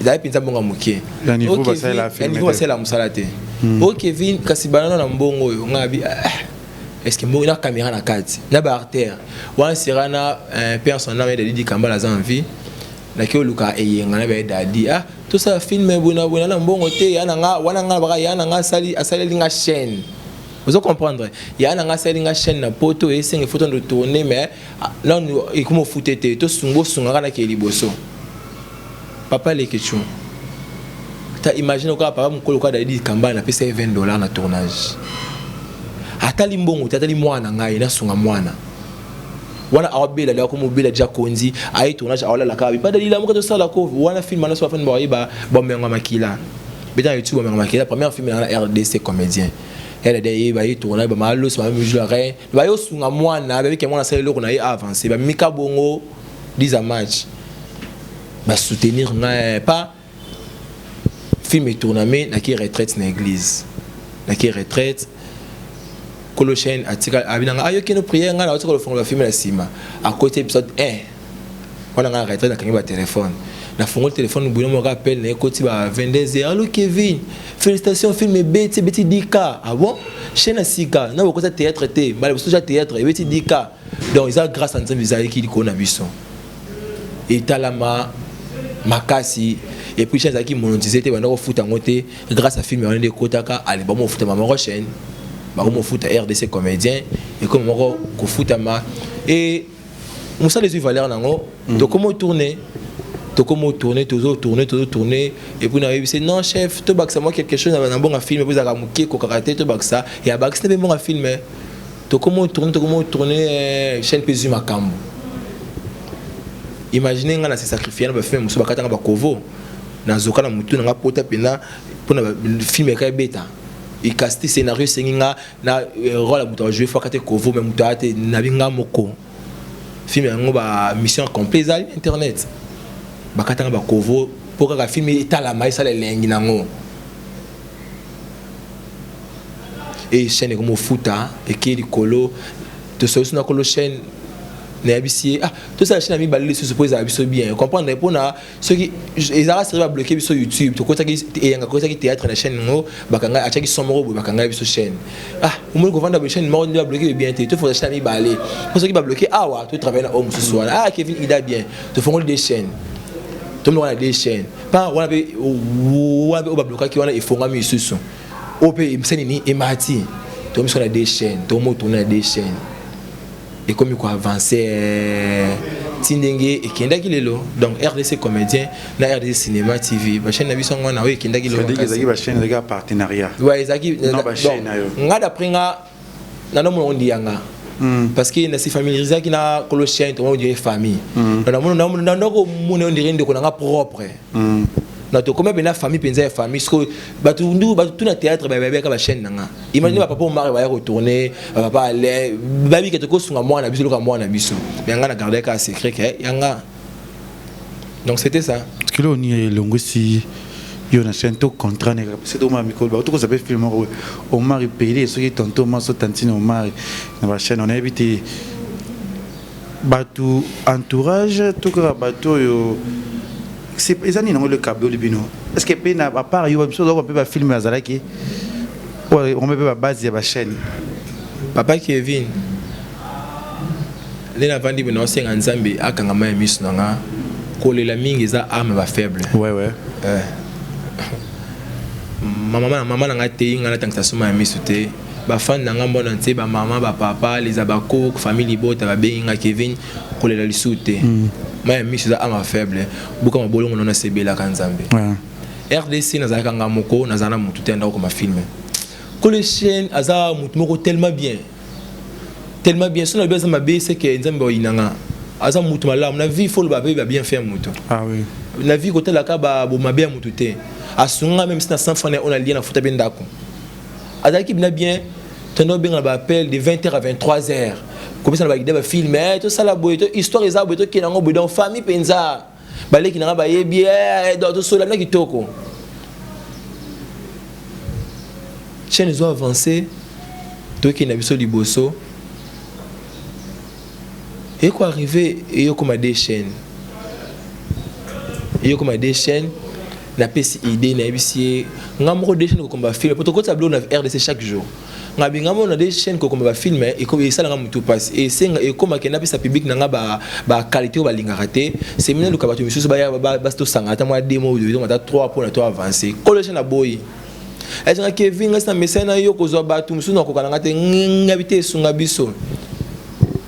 Speaker 2: ezali mpenza mbongo ya moke.
Speaker 3: Ya niveau basalela
Speaker 2: mosala te. O Kevin, kasi banano na mbongo oyo, ngai abi, est ce que mbongo na caméra na kati na baartère wana sera na père son âme Dadi Kambala aza en vie, naki oluka eyenga na baye Dadi, ah, tosala film boye na boye na mbongo te ya na nga wana. Nga baka ya na nga asaleli nga chaîne, ozo comprendre, ya na nga asali nga chaîne na poto, esenge foto ndo tourner, mais nanu ekoma ofute te, tosunga osungaka nakee liboso. Papa Lekechu, ta imagine okoka papa mokolo okoka Dadi Kamba, napesa ye 20 $ na tournage, atali mbongo te, atali mwana ngai, nasunga mwana wana aobela de, akomobela deja konzi, aye tournage, aolala kaka bipa Dalila moko, tosala ko wana film wana so bafani baoyeba bamengo makila beta na YouTube, bamengo makila, première film na RDC Comédien. Elade ye baye tournage, bamalosi bamijula rein, baye osunga mwana, babike mwana asala eloko na ye avance, bamika bongo 10 a match, basoutenir ngai pas. Film etourname, naki retraite na église, naki retraite, kolo chaîne atika, abinanga ayoki no prière ngai, naotika lofongola film na nsima, akoti épisode 1 wana. Ngai na retraite, nakangi batelefone, nafungoli telefone boye, moko appel na ekoti ba 22 heures: allo Kevin, félicitation, film ebeti, ebeti 10K. Ah bon, chaîne ya sika na bokota théâtre te, mbala biso ja théâtre ebeti 10K. Donc eza grâce à Nzambe, ezalaki likolo na biso, etalama makasi. Et puis chaîne ezalaki monétisé te, banda kofuta yango te. Grâce à film wana nde ekotaka, ale bamofuta mama chaîne. Bakomofuta RDC comédien ekomi moko kofutama e mosala ezwi valeur nango. Tokomi otourne, tokomi otourne, tozotourne, tozotourne, et puis nayebisi: "Non chef, tobakisa mwa quelque chose na mbongo film po ezalaka moke, kokaka te, tobakisa." Ya bakisi mpe mbongo film, tokomi otourne, tokomi otourne, chaîne mpe ezwi makambo. Imagine nga na se sacrifier na bafilm mosusu, bakatanga bakovo, nazoka na motu nanga pota mpena mpona film eka ebeta ekasti scénario esengi nga na rôle ya moto ajoue faka te kovo, mais moto aya te, nabi nga moko film yango. Ba mission complet ezali internet, bakatanga bakovo mpo kaka film etalama, esala elengi nango. E chaîne ekomi ofuta, eke likolo. Tosolosi na kolo chaîne, nayebisi ye: "Ah, tosala chaîne ya mibale lisusu mpo ezala biso bien comprendre." Mpona soki ezalaka seri, babloke biso YouTube. Tokotaki eyanga, kokotaki théâtre na chaîne yango, bakanga, atiaki son moko boye, bakanga biso chaîne. Ah, omoni kovanda boye, chaîne moko nde babloke bien te, tofongola chaîne ya mibale mpo soki babloke awa, totravaille na oyo mosusu wana. Ah, Kevin ida bien, tofongoli deux chaînes, tomoni wana deux chaînes pa wana mpe, wana mpe oyo bablokaki wana efongami lisusu, oyo mpe emisa nini emati. Tomi so na deux chaînes, tomotourne na deux chaînes, ekomi koavance ti ndenge ekendaki lelo. Donc RDC comédien na RDC cinéma TV, bachaîne na biso yango wana oyo ekendaki lelo.
Speaker 3: Ezalaki bachaîne, ezalaki ya partenariat?
Speaker 2: Ouais, ezalaki.
Speaker 3: Non, bachaîne na yo.
Speaker 2: Nga, d'après nga, nanomona ondi yanga parce que nasi familiarisaki na kolo chaîne, tomona ondire famille, nakomona ondire ndeko nanga propre na tokómi mpenza famille, mpenza ya famille. Siko bato ndu bato tuna théâtre bayebaka bachaîne na nga. Imagine bapapa Omar baya kotourne, bapapa Alain babike, tokosunga mwana biso, loka mwana biso. Mais nga na garde kaka secret ke yanga. Donc c'était ça.
Speaker 3: Kilo oni elongwisi yo na chaîne to contrat ne parce que omar mikolo bato kozwa mpe film moko Omar epele, soki tonto Omar so tantine Omar na bachaîne, onayebi te bato entourage to kaka bato oyo eza nini yango lekaboli bino? Est ce que mpe na apart yo, biso ozwaka mpe bafilm azalaki oyo mpe babase ya bachaîne?
Speaker 2: Papa Kevin, nde navandi boye, naosenga Nzambe akangama ya miso na nga. Kolela mingi eza arme bafaible.
Speaker 3: Ouais.
Speaker 2: Eh. Mama, mama na ngai teyi ngai natangisa soma ya miso te. Bafani na ngai mbona nte, bamama, bapapa, les abakok, famille libota babengi nga: "Kevin, kolela lisusu te, ma ya miso eza arme faible, buka mabolongo." Nano nasebelaka Nzambe. RDC nazalaka nga moko, nazala na motu te. Andako koma film, kolo chaîne aza motu moko tellement bien, tellement bien. So na lobi aza mabe, c'est que Nzambe oyinanga. Aza motu malamu. Na vie, fo loba mpe babien fait ya motu.
Speaker 3: Ah oui.
Speaker 2: Na vie, kotalaka bomabe ya motu te. Asunga même si na 100 francs oyo nalia, na futa mpe ndako. Azalaki bina bien. Tondo obenga na baappel de 20h à 23h, kopesa na baidée bafilm, tosala boye, to histoire eza boye, tokende yango boye. Donc famille mpenza, baleki nanga bayebi, donc tosola bina kitoko. Chaîne ezo avance, tokende na biso liboso, eko arrive eyokoma deux chaînes, eyokoma deux chaînes. Napesi idée, nayebisi ye nga moko deux chaînes kokoma bafilm, po tokotisa biloko na RDC chaque jour. Nga binga moko na deux chaînes kokoma bafilm esalanga motu mpasi, esenga ekomake napesa public na nga baqualité oyo balingaka te. Semina luka bato misusu baya basi, tosanga ata mwa demo oyo, ata 3 mpona to avance. Kolo chaîne aboyi, ezanga: "Kevin, ngai na mesai na yo kozwa bato mosusu, nakoka na nga te." Ngabi te, esunga biso.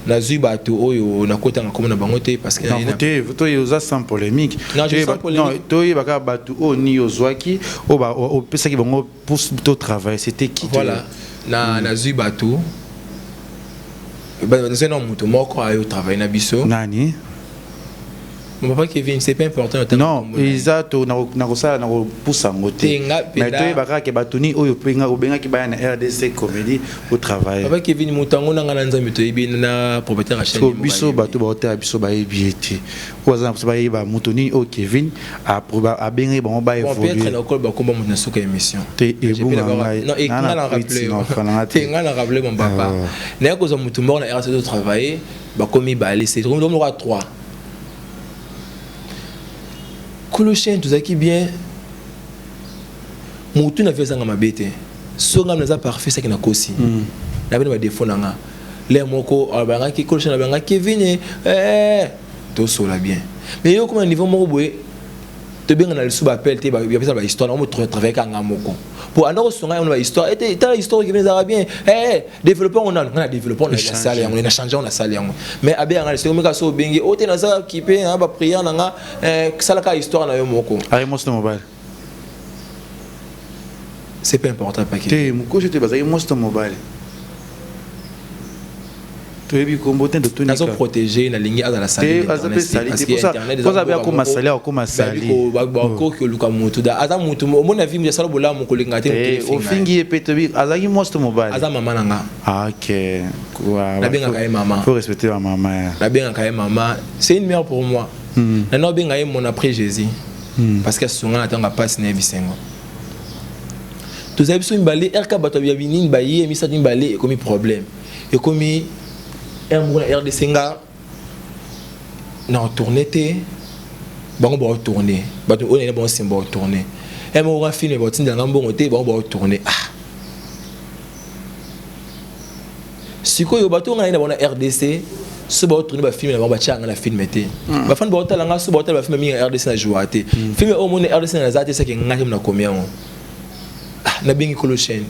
Speaker 2: Nazwi bato oyo nakotanga komona bango te parce que
Speaker 3: Non, te, toye oza sans polémique.
Speaker 2: Non, je suis sans polémique.
Speaker 3: Non, toyebaka bato oyo nini ozwaki, oyo opesaki bango pour to travailler, c'était qui?
Speaker 2: Voilà, na nazwi bato, nazwi na moto moko ayo travaille na biso.
Speaker 3: Nani?
Speaker 2: Mon papa Kevin, c'est pas important.
Speaker 3: Non, eza to nakosala, nakopusa yango te.
Speaker 2: Te, nga
Speaker 3: mais toyebaka ke bato nini oyo obengaki baya na RDC comédie otravaille.
Speaker 2: Papa Kevin, moto yango na nga na Nzambe toyebi, na propriétaire ya chaîne.
Speaker 3: So biso bato baotala biso bayebi ye te. Oyo aza na biso bayeba moto nini oyo Kevin abengaki bango
Speaker 2: Bon, peut-être
Speaker 3: baévolue.
Speaker 2: Nakoloba bakomba moto na suka émission.
Speaker 3: Te, ebunga ngai.
Speaker 2: Non,
Speaker 3: Nga
Speaker 2: nga
Speaker 3: na
Speaker 2: na
Speaker 3: kwiti,
Speaker 2: rappelé
Speaker 3: na ofana te.
Speaker 2: te, nga na rappelé mon papa.
Speaker 3: Ah.
Speaker 2: Naye kozwa motu moko na RC to travailler, bakomi mibale, c'est tokomi lokola 3. Kolo chaîne, tozalaki bien. Motu na vie ezanga mabe te. So ngai naza parfait, saki nakosi na bino badefo na nga. Lere moko alobangaki kolo chaîne, alobanga: "Kevin, tosola bien." Mais yo okoma na niveau moko boye. Tobengana lisusu baappel te, bapesa bahistoire nango, travaille kaka nga moko po anda kosonga yango na bahistoire ete tala histoire ekebe ezalaka bien, développe yango nanu. Nga na développe na sala yango, na change yango, na sala yango, mais abeyanga lisusu omeka so obengi o te, naza occupé na baprière na nga, salaka histoire na yo moko.
Speaker 3: Aye mwasi to mobali?
Speaker 2: C'est pas important, pake.
Speaker 3: Te, mokosi te, bazalaki mwasi to mobali, toyebi kombo te.
Speaker 2: Nazoprotege, nalingi azala.
Speaker 3: Sali akoma sali, akoma sali.
Speaker 2: Bakoki oluka motu da aza motu, omoni na vie motu asala bolamu, kolinga te.
Speaker 3: Ofingi ye mpe, toyebi azalaki mwasi to mobali.
Speaker 2: Aza mama na nga.
Speaker 3: Ah, ok.
Speaker 2: Nabengaka ye mama.
Speaker 3: Faut respecter ba mama.
Speaker 2: Nabengaka ye mama, c'est une mère pour moi. Nana obenga ye mon après Jésus, parce que asunga na ntango apasi na ye bisengo. Tozali biso mibale rk, bato ya binini baye misato mibale, ekomi problème, ekomi r moko na RDC. Nga na retourne te, bango baotourne, bato oyo nayina bango nsima baotourne r moko ka film, baotindelanga mbongo te, bango baotourne. Ah, sikoyo bato oyo nga nayina bango na RDC, so baotourne bafilm na bango, batiaka nga na film te. Bafani baotala nga, so baotala bafilm mingi ya RDC, na joua te. Film oyo omoni RDC naza te, seke nga te nakomi yango. Ah, nabengi kolo chaîne,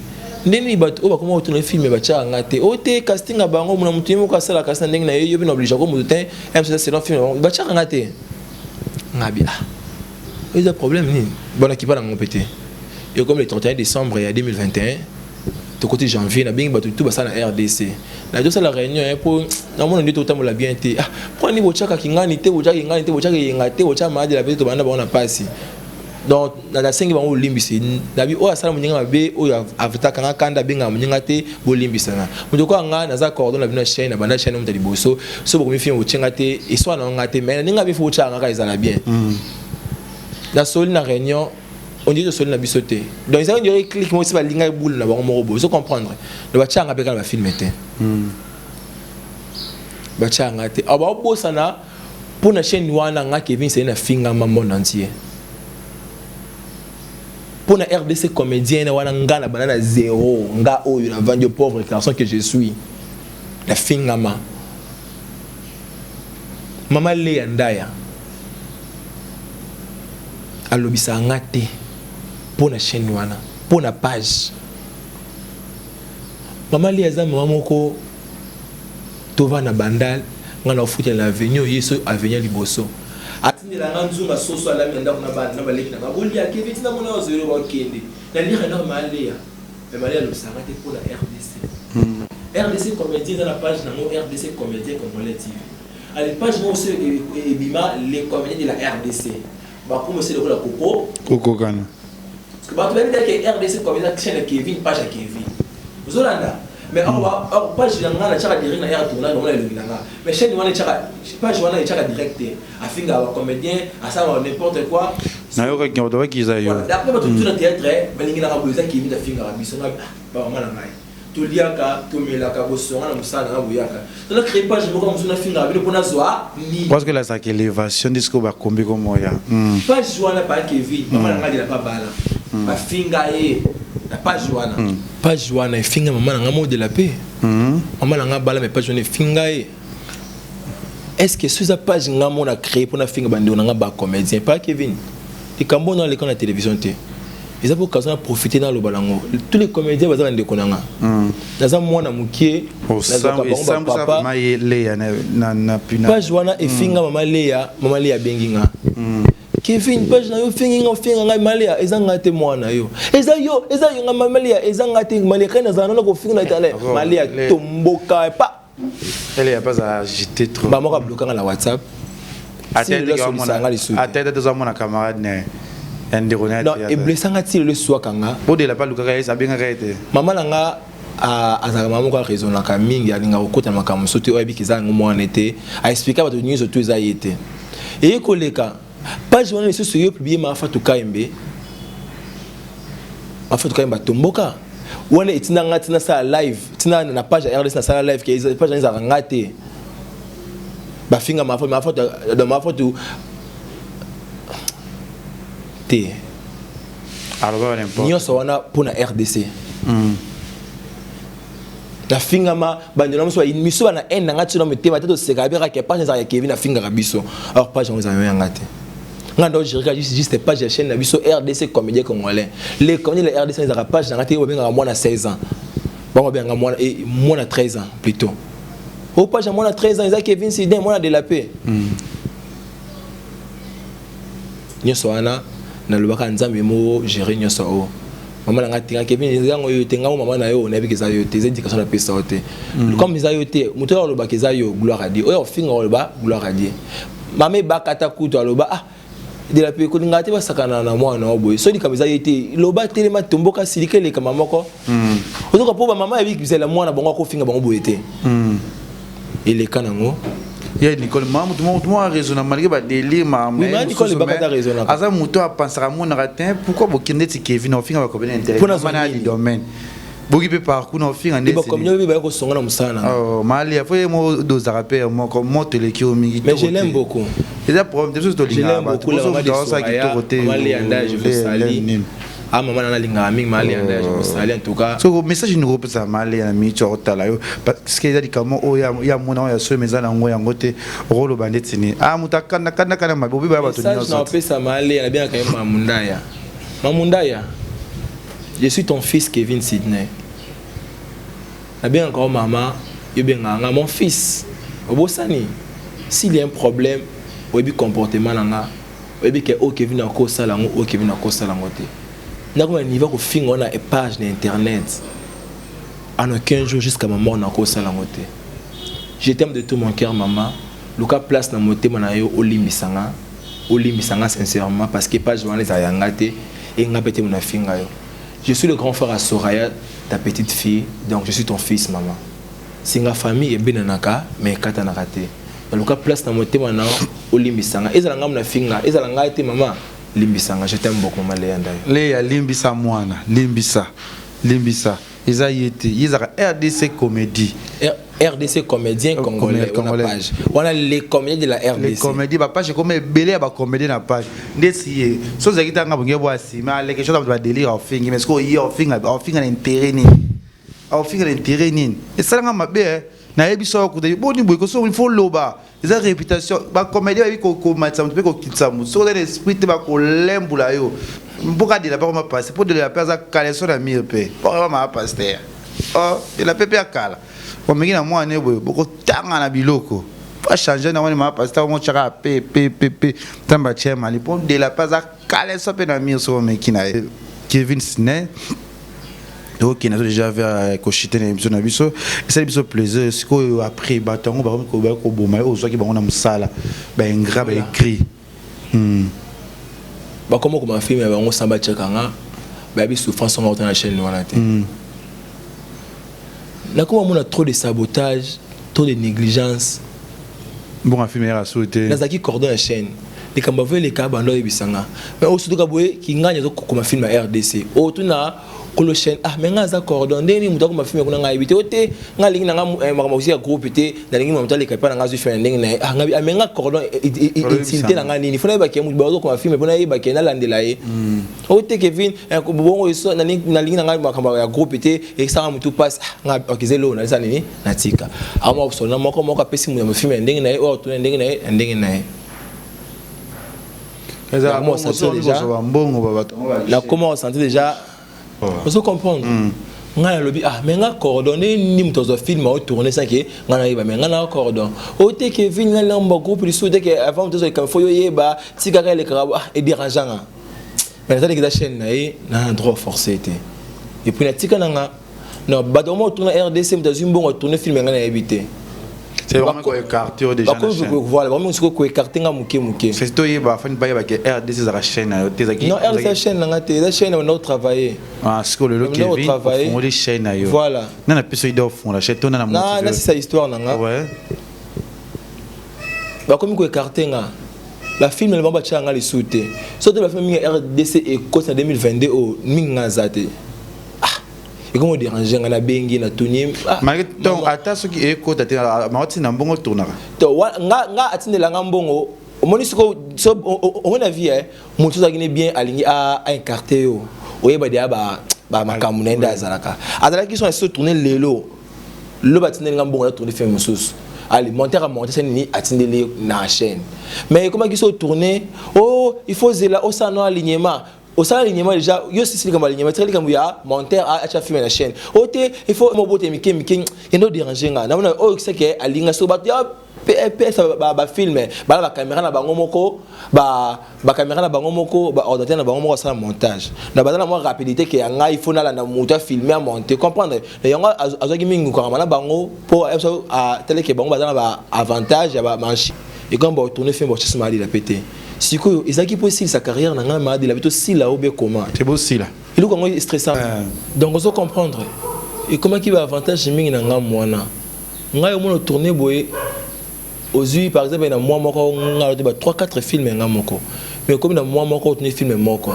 Speaker 2: ndenge nini bato oyo bakoma kotuna film batiaka nga te? Oyo te, casting ya bango, mona motu ye moko asala kasi na ndenge na ye, yo mpe na oblige ko motu te mc selon film bango batiaka nga te. Ngabi, ah, eza problème nini? Bon, nakipa nango mpe te. Et comme le 31 décembre ya 2021, tokoti janvier, nabengi bato tu basala na RDC, nazosala réunion mpo namona nde totambola bien te. Ah, mpo nini botiaka kingani te, botiaka kingani te, botiaka eyenga te, botiaka maadela mpe te? Tobanda bango na pasi. Donc nasengi bango bolimbisi. Nabi oyo asala moninga mabe, oyo atakanga kanda, abengaka moninga te, bolimbisanga. Moto okoya nga, naza cordon na bino ya chaîne, na banda chaîne moto ya liboso. So bokomi film, botienga te, eswa na nga te, mais na ndenge abe fo botiaka nga kaka, ezala bien. Nasoli na réunion, on dirait tosoli na biso te. Donc ezalaki on dirait clique moko esi balinga ebule na bango moko boye, ozo comprendre. Donc batiaka nga mpe kaka na bafilm te, batiaka nga te. Awa baobosana mpo na chaîne wana, nga Kevin Sali na fingama monde entier mpo na RDC comédien wana. Nga na banda na zéro, nga oyo navandi yo, pauvre garçon que je suis, nafingama. Mama Leya Ndaya alobisaka nga te mpo na chaîne wana, mpo na page. Mama Leya aza mama moko, tova na Bandal, nga na ofutela na avenue oyo ye so avenue ya liboso. Atindela nga nzunga soso, alami na ndako na bana na baleki na nga, bolia. Keve ntina mona oyo zero bakende naliaka ndako. Maleya, mais Maleya alobisaka te mpo na RDC. RDC comédien eza na page nango, RDC comédien congolais TV. Ale page moko so ebima, les comédiens de la RDC bakoma esi lokola koko.
Speaker 3: Kokokana.
Speaker 2: Bato bayebi te ke RDC comédien chaîne ya Kevin, page ya Kevin ozolanda. Mais awa page na nga natiaka direct na air tournage, bango na elongi na nga. Mais chaîne wana etiaka, page wana etiaka direct te, afingaka bacomédien, asalaka n'importe quoi.
Speaker 3: Nayokaki bato bakiza yo.
Speaker 2: D'après bato tu na théâtre, balingelaka boye, eza Kevin afingaka biso. Nga bamama na ngai, toliaka, tomelaka, bosonga na mosala na nga, boyaka tona créé page moko mosusu nafingaka bino mpo nazwa nini?
Speaker 3: Parce que lazalaka élévation nde sikoyo bakombi komoya.
Speaker 2: Page wana pa Kevin, mama na ngai adela pa bala, bafinga ye na page wana. Page wana efinga mama na ngai modela mpe mama na ngai bala, mais page wana efinga ye. Est ce que so eza page nga mo na créé mpo nafinga bandeko na nga bacomédien? Pa Kevin, likambo oyo naleka na télévision te, eza mpo occasion na profite naloba nango. Tous les comédiens baza bandeko na nga, naza mwana mokie, nazwaka bango bapapa. Page wana efinga mama Leya. Mama Leya abengi nga: "Kevin, page na yo ofingi nga, ofinga ngai." Malia, eza nga te, mwana yo, eza yo, eza yo. Nga Malia, eza nga te. Malia kai nazala nana kofinga na tala. Malia tomboka pa.
Speaker 3: Elle ya pas agité trop.
Speaker 2: Bamoko ablokanga na WhatsApp.
Speaker 3: Asolisanga lisusu. Ata tozamona camarade na ya ndeko na.
Speaker 2: Non, eblesanga ti lelo, eswaka nga.
Speaker 3: Bodela pa lukaka ye, abengaka ye te.
Speaker 2: Mama na nga azalaka mama moko araisonnaka mingi, alingaka kokota makambo mosusu te. Oyo ayebiki eza yango mwana te, aexplika bato nyonso to eza ye te. Eye koleka page wana lisusu, yo publie Mafa Tukayembe, Mafa Tukayembe atomboka. Wana etinda nga ntina sala live, ntina na page ya RDC nasala live ke page wana ezalaka nga te, bafinga Mafa, Mafa, Mafa te. Nyonso wana mpo na RDC nafingama. Bandeko na biso miso bana haine na nga, tina motema te, toseka be kaka page ezalaka ya Kevin, afingaka biso. Or page yango ezala yanga te. Nga ndo gérer juste page ya chaîne na biso RDC comédien congolais. Les comédiens de la RDC ezalaka page na nga te. Oyo babengaka mwana 16 ans, bango babengaka mwana, mwana 13 ans plutôt. O page ya mwana 13 ans eza Kevin Sidin, mwana de la paix. Nyonso wana nalobaka, Nzambe mo gérer nyonso oyo. Mama na nga tinga Kevin, eza yango yo te. Ngango mama na yo, nayebi eza yo te, eza éducation napesa yo te. Comme eza yo te, moto oyo alobaka eza yo, gloire à Dieu. Oyo ofinga oloba, gloire à Dieu. Mama ebakata kutu aloba: "Ah, de la paix, kolinga te, basakana na mwana wa boye. So likambo eza ye te, loba, telema, tomboka, silika, elekama moko." Ozoka mpo bamama yebi bizala mwana bango akofinga bango boye te, eleka nango.
Speaker 3: Ye Nicole, ma moto mo araisonna malgré badélire.
Speaker 2: Oui, ma Nicole ebakata raisonnaka.
Speaker 3: Aza moto apansaka, amonaka te pourquoi bokende ti Kevin ofinga bacomédien intérêt.
Speaker 2: Mpo nazwa
Speaker 3: na
Speaker 2: nini?
Speaker 3: Domaine boki mpe parcours na ofinga nde.
Speaker 2: Bacomédien oyo baya kosonga na mosala na nga.
Speaker 3: Oh, malia fo ye mo dozaka mpe moko moto eleki yo mingi.
Speaker 2: Mais je l'aime beaucoup.
Speaker 3: Eza problème te, biso
Speaker 2: Je
Speaker 3: tolingaka
Speaker 2: l'aime beaucoup, la maman de Soraya,
Speaker 3: kitoko te.
Speaker 2: Maman Léanda, je vous salue. Ah, maman nana lingaka mingi, maman Léanda, je vous salue en tout cas.
Speaker 3: Soko message nini okopesa malia na miniti akotala yo? Parce que eza likambo oyo ya mona oyo ya soyo, eza nango yango te. Okoloba ndeti nini? Ah, moto akanda kanda kanda mabe, obi baya bato
Speaker 2: Message
Speaker 3: nyonso.
Speaker 2: na opesa Malia, nabengaka ye Mamundaya. Mamundaya, je suis ton fils Kevin Sydney. Nabengaka yo mama, yo bengaka nga mon fils. Obosani? S'il y a un problème, oyebi comportement na nga, oyebi ke oyo Kevin akosala yango, oyo Kevin akosala yango te. Nakoma niveau kofinga wana page na internet en aucun jour jusqu'à ma mort nakosala yango te. Je t'aime de tout mon cœur, maman. Luka place na motema na yo, olimbisa nga, olimbisa nga sincèrement, parce que page wana ezala ya nga te, e nga mpe te mo nafinga yo. Je suis le grand frère à Soraya, ta petite fille, donc je suis ton fils, maman. Singa famille ebenanaka, mais ekatanaka te. Naluka place na motema na yo, olimbisa nga. Ezala nga mo nafinga, ezala ngai te, mama, limbisa nga. Je t'aime beaucoup, mama Leya Ndayo.
Speaker 3: Leya, limbisa mwana, limbisa, limbisa. Eza ye te, ye ezalaka RDC comédie.
Speaker 2: RDC comédien congolais.
Speaker 3: Congolais.
Speaker 2: Wana page wana, les comédiens de la
Speaker 3: Les
Speaker 2: RDC.
Speaker 3: Comédie, bapage ekoma ebele ya bacomédie na page. Ndeti ye so ozalaki tanga bonge bwa nsima aleke so bato badélire, aofingi. Mais sikoyo ye aofinga, aofinga na intérêt nini? Aofinga na intérêt nini? Esalanga mabe, eh. Nayebi so okuta boni boye koso, il faut loba, eza réputation. Bacomédie bayebi komatisa moto mpe kokitisa moto. Soki oza na esprit te, bakolembula yo. Mpoka de la mpe koma passe mpo de la mpe aza kaleso na mire mpe mpoka maa pasteur oh de la mpe mpe akala omengi na mwana ne boye, bokotanga na biloko achange na wani. Maa pasteur omotyaka pe pe pe pe ntango batie mali mpo de la mpe aza kaleso mpe na mire. Soki omeki na ye Kevin Sine, tokokende so déjà vers koshite na biso na biso. Esali biso plaisir. Sikoyo après bato yango bakomi koboma yo, ozwaki bango na mosala, baingrat, baécrit.
Speaker 2: Bakoma koma film ya bango samba, tiaka nga. Bayebi souffrance nga ota na chaîne wana te. Nakoma mona trop de sabotage, trop de négligence.
Speaker 3: Mbongo film yaka so te.
Speaker 2: Nazalaki cordon ya chaîne. Likambo avo eleka, bando oyebisanga, mais osutuka boye kingani azokokoma film ya RDC. Otuna kolo chaîne: "Ah, mais nga aza cordon, ndenge nini moto akoma film kuna? Ngai ayebi te." O te, nga alingi na nga makambo osi ya groupe te, nalingi moto aleka epai na nga, azwi film na ndenge na ye. Ah, ngai, ah, mais nga cordon, utilité na nga nini? Fo nayebaki moto bazokoma film mpo nayebaki, nalandela ye. O te, Kevin, bongo nalingi na ngai makambo ya groupe te, esanga motu passe. Nga okeze eloko nalisa nini, natika akoma sona moko moko, apesi moto ya film ya ndenge na ye, oyo atuna ya ndenge na ye, ya ndenge na ye.
Speaker 3: Mbongo bato.
Speaker 2: Nakoma osentir déjà, ozo comprendre ngai nalobi: "Ah, mais nga cordon, nde nini moto azwa film aotourne sake ngai nayeba? Mais ngai na cordon." O te, Kevin, ngai namba groupe lisusu te ke avant moto azwa likambo fo yoyeba, tikaka elekaka. Ah, edérangeanga, mais nazalaki eza chaîne na ye, na droit forcé te. Et puis natika na nga non, bato omo otourne RDC, moto azwi mbongo atourne film, ngai nayebi te.
Speaker 3: C'est vraiment koécarte yo déjà na chaîne.
Speaker 2: Voilà, vraiment sikoyo koécarte nga moke moke.
Speaker 3: C'est toyeba, afani bayeba ke RDC ezalaka chaîne na yo te, ezalaki
Speaker 2: Non, RDC chaîne na nga te, eza chaîne na otravaille.
Speaker 3: Ah, sikoyo lelo Kevin ofungoli chaîne na yo.
Speaker 2: Voilà.
Speaker 3: Nana peso idée ofungola chaîne to nana?
Speaker 2: Na nasisa histoire na nga. Bakomi koécarte nga, bafilm na bango batiaka nga lisusu te. So te, bafilm mingi ya RDC ekoti na 2022 oyo mingi nga aza te. Ah, ekomi odérange nga, nabengi, natuni.
Speaker 3: Malgré donc ata soki ekota te, maotina mbongo tournaka.
Speaker 2: To nga atindelanga mbongo. Omoni siko so omoni na vie, moto ozalaki ne bien, alingi aécarte yo, oyeba deya bamakambo na ye nde azalaka. Azalaki so na so tourne lelo, lelo batindeli nga mbongo na tourne film mosusu. Allez, monteur a monté nini, atindeli na chaîne. Mais ekomaki so tourner, oh, il faut zela osala no alignement, osala alignement déjà. Yo sisi likambo alignement, tikali likambo ya monteur atya film na chaîne. O te, il faut mobote mike mike yendo déranger nga. Namona oyo seke alinga so bato ya pesa bafilm, bala bacaméra na bango moko, bacaméra na bango moko, baordinateur na bango moko, asala montage na baza na mwa rapidité ke ya ngai. Il faut nalanda moto afilme, amonte, comprendre. Na yango azwaki mingi kokangama na bango mpo ateleke bango baza na baavantage ya bamanche. Ekomi baotourne film, baotiasi maadila pe te. Sikoyo ezalaki mpo esilisa carrière na ngai, maadila pe tosila obe comment?
Speaker 3: Te, bosila.
Speaker 2: Eloko yango stressant. Donc ozo comprendre, ekomaki baavantage mingi na ngai mwana ngai. Omona otourne boye, ozwi par exemple na mois moko, ngai te, ba 3 4 film nga moko, mais komi na mois moko otourne film moko,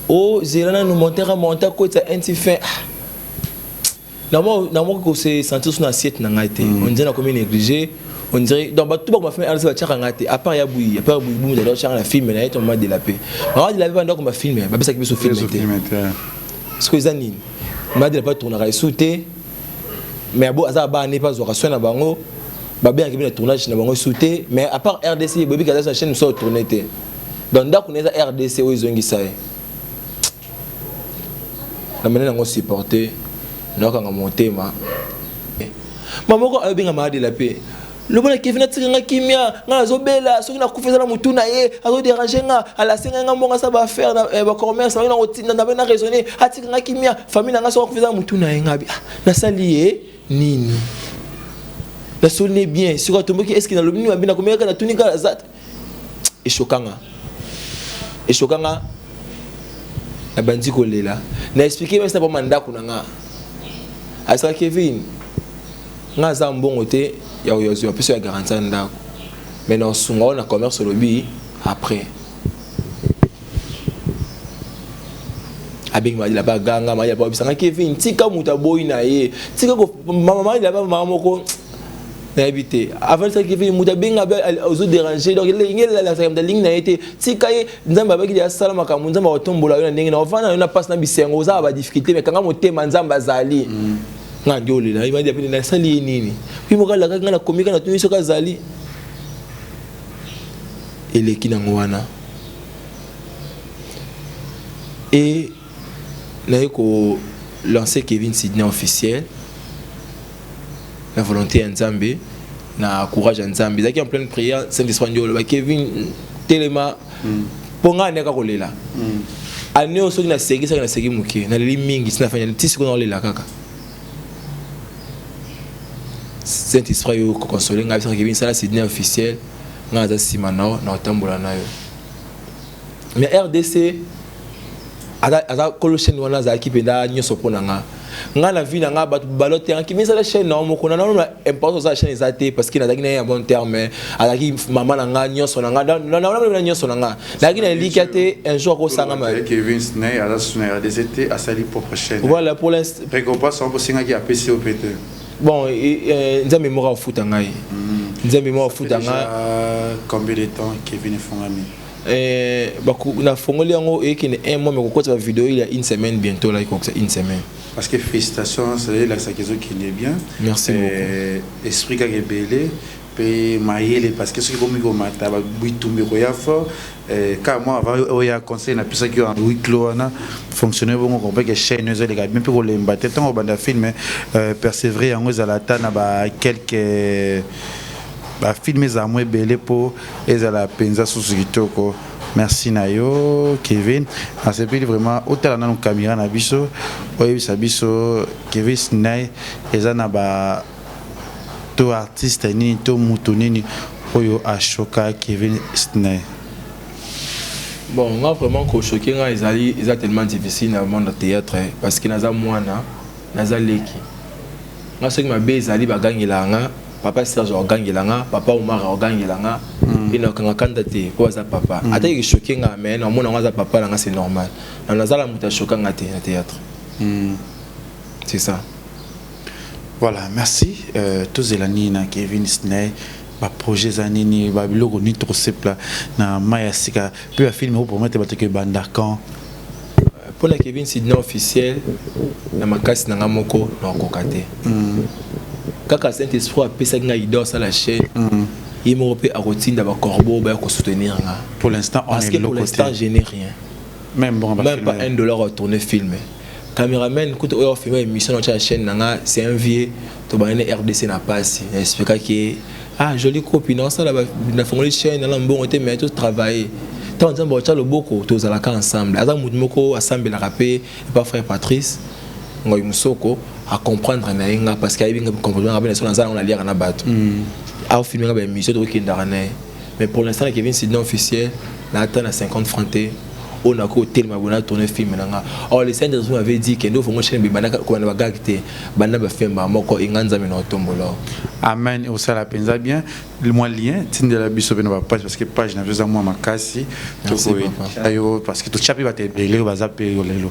Speaker 2: ozela nanu monteur amonte, akotisa un ti fin. Na moko kose sentir so na assiette na ngai te. On dirait nakomi négligé, on dirait. Donc bato bakoma film RDC batiaka ngai te, à part ya Buyi, à part Buyi Bumu tala otiaka na film na ye to Mama de la Paix. Mama de la Paix banda koma film, bapesaki biso film te. Soki eza nini, Mama de la Paix tournaka esu te, mais abo aza bana mpe azwaka soin na bango, babengaki bino na tournage na bango esu te. Mais à part RDC, boyebi kaza na chaîne mosusu otourne te. Donc ndako na eza RDC oyo ezongisa ye. Na mene nango supporte, naokanga motema. Mama moko ayobenga maadela mpe lobola Kevin, atika nga kimia, nga nazobela, soki nakufi eza na motu na ye, azoderange nga, alasenga nga mbongo, asala baaffaire na bacommerce bangi, nakotinda nabe na raisonner, atika nga kimia, famille na nga, soki akufi eza na motu na ye. Nga bi, ah, nasali ye nini? Nasoli bien, soki atomboki, est ce que nalobi nini mabe? Nakomekaka, natuni kaka, aza eshokanga, eshokanga, nabandi kolela. Na expliquer mesi na bama ndako na nga, asala Kevin, nga aza mbongo te ya kozwa biso ya garantie ya ndako, mais na osunga oyo na commerce olobi. Après abengi Madila, baganga Madila, babisanga Kevin, tika moto aboyi na ye, tika mama Madila, mama moko nayebi te, avandisaki Kevin, moto abenga ozoderange. Donc ngelasaka moto alingi na ye te, tika ye. Nzambe abaki asala makambo, Nzambe akotombola yo na ndenge na ovanda na yo na mpasi na bisengo, oza na badifficulté, mais kanga motema, Nzambe azali. Nga ndi olela, Madila mpe nasali ye nini? Mpi moko alakaki nga, nakomi kaka, natuni soki azali eleki nango wana. E naye kolancer Kevin Sydney officiel na volonté ya Nzambe, na courage ya Nzambe. Ezalaki en pleine prière, Saint Esprit ndi oloba: Kevin, telema. Mpo ngai andeka kolela ane oyo, soki naseki, soki naseki moke, naleli mingi, sina fanya ti sikoyo naolela kaka. Saint Esprit oyo kokonsole ngai, bisaka: Kevin, sala Sydney officiel, ngai aza nsima na yo, na kotambola na yo. Mais RDC aza kolo chaîne wana, azalaki mpenza nyonso mpo na nga. Nga na vie na nga, bato balotengaki misala chaîne na moko na nano na importance osala chaîne eza te, parce que nazalaki na ye ya bon terme, azalaki mama na nga, nyonso na nga, na nyonso na nga. Nazalaki na elikya te un jour akosanga.
Speaker 3: Kevin Sney aza susu na RDC te, asali propre chaîne.
Speaker 2: Voilà, pour l'instant.
Speaker 3: Récompense yango bosengaki, apesi yo pe te?
Speaker 2: Bon, Nzambe moko afuta ngai, Nzambe moko afuta ngai.
Speaker 3: Combien de temps Kevin efongami?
Speaker 2: Nafongoli yango eyekende un mois, mais kokotisa bavideo il y a une semaine, bientôt là ekokisa une semaine.
Speaker 3: Parce que félicitations, elakisaka ezokende bien.
Speaker 2: Merci beaucoup.
Speaker 3: Esprit kaka ebele mpe mayele, parce que soki komi komata bitumba ekoya fort. Kaka mwa avant oya, conseil napesaki yo en huis clos wana fonctionner bongo, comprendre que chaîne ezoleka bien mpe kolemba te. Ntango obanda film, persévérer, yango ezala ata na ba quelque bafilm, ezala mwa ebele mpo ezala mpenza susu kitoko. Merci na yo Kevin, nasepeli vraiment. Otala nanu caméra na biso, oyebisa biso Kevin Snai eza na ba to artiste nini to mutu nini oyo ashoka Kevin Snai?
Speaker 2: Bon, nga vraiment kochoquer nga ezali, eza tellement difficile na monde ya théâtre, parce que naza mwana, naza leki. Nga soki mabe ezali, bagangelaka nga, papa Serge akogangela nga, papa Omar akogangela nga, mpe nakanga kanda te mpo aza papa. Ata ekochoquer nga, mais namona yango, aza papa na nga, c'est normal. Na nazala moto ashoka nga te na théâtre, c'est ça.
Speaker 3: Voilà, merci. Tozela nini na Kevin Sney? Baprojet eza nini? Babiloko nini tokosepela na mai ya sika mpe bafilm opromettre bato ke ebanda quand?
Speaker 2: Mpona Kevin Sydney officiel, na makasi na nga moko nakokoka te. Kaka Saint Esprit apesaki ngai idée osala chaîne, ye moko mpe akotinda bacorbeau baya kosoutenir nga.
Speaker 3: Pour l'instant, on
Speaker 2: Parce
Speaker 3: est
Speaker 2: que pour
Speaker 3: l'autre
Speaker 2: l'instant,
Speaker 3: côté.
Speaker 2: je n'ai rien.
Speaker 3: Même bon,
Speaker 2: Même pas 1 dollar à tourner film. Caméraman kuta oyo afilme émission na chaîne na nga, c'est un vieux tobandi na RDC na pasi. Expliquaki ye: ah, joli copine, osala nafongoli chaîne na mbongo te, mais totravaille. Ntango Nzambe otya loboko, tozalaka ensemble. Aza motu moko asambelaka mpe epa frère Patrice Ngoi Mosoko, acomprendre na ye nga, parce que ayebi nga comportement nga mpe na so naza nango, naliaka na bato, afilme nga baémission, tokokendaka na ye. Mais pour l'instant, na Kevin Sidney officiel, naata na 50 francs te oyo nakoki kotelema boye na tourner film na nga. Or le Saint Esprit m'avait dit: kende ofongo chaîne, bebanda kobanda bagage te, banda bafilm moko enga Nzambe na otombola.
Speaker 3: Amen. Osala mpenza bien. Mwa lien, tindela biso mpe na bapage, parce que page na biso eza mwa makasi.
Speaker 2: Merci,
Speaker 3: Tokoya yo, parce que totya mpe bato ebele oyo baza mpe yo lelo.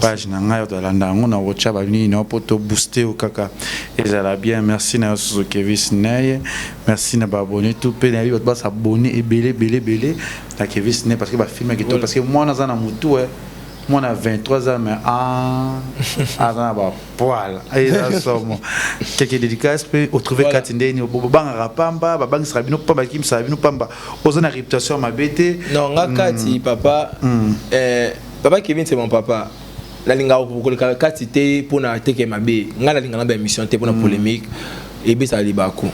Speaker 3: Page na ngai oyo tolanda yango na kotya banini na yo mpo tobooste yo kaka, ezala bien. Merci na yo susu, Kevin Sidney. Merci na baabonné tout mpe nayebi bato basabone ebele ebele ebele na Kevin Sidney, parce que bafilm ya kitoko, parce que mwana aza na motu e mwana 23 ans, mais ah, aza na bapoil, eza somo. Quelques dédicaces mpe otrouve. Kati ndeni bobangaka pamba, babangisaka bino pamba, bakimisaka bino pamba, oza na réputation ya mabe te.
Speaker 2: Non, nga kati papa, papa Kevin, c'est mon papa. Nalingaka koleka kati te mpona teke mabe. Ngai nalingaka na baémission te mpona polémique ebesaka libaku.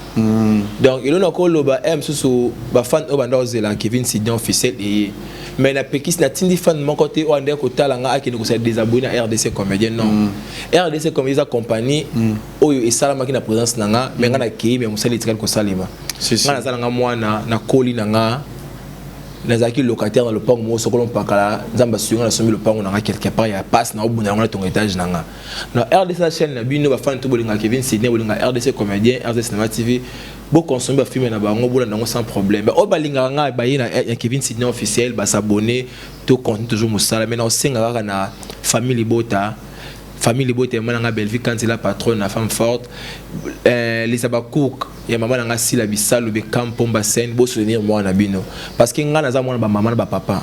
Speaker 2: Donc eloko na koloba e mosusu, bafan oyo banda kozela Kevin Sidney officiel eye, mais napekisi, natindi fan moko te oyo andeki kotala nga akende kosala désabonné na RDC Comédien. Non, RDC Comédien eza compagnie oyo esalamaki na présence na nga, mais nga nakei, mais mosala etikali kosalema. Nga naza na nga mwana, nakoli na nga, nazalaki locataire na lopango moko sokolo mpakala. Nzambe asungi nga, nasombi lopango na nga quelque part ya passe na obunda yango na tongo étage na nga na RDC na chaîne na bino. Bafani to bolinga Kevin Sidney, bolinga RDC Comédien, RDC Cinéma TV, boconsommer bafilm na bango, bolanda yango sans problème. Oyo balingaka nga baye na ya Kevin Sidney officiel, basabone, to continue toujours mosala. Mais na osenga kaka na famille libota, famille libota ya mama na nga Bellevue Kanzela, patronne na femme forte, les abakouk ya mama na nga Sila Bisalu Bekam Pomba Scène, bosoutenir mwana na bino, parce que nga naza mwana bamama na bapapa,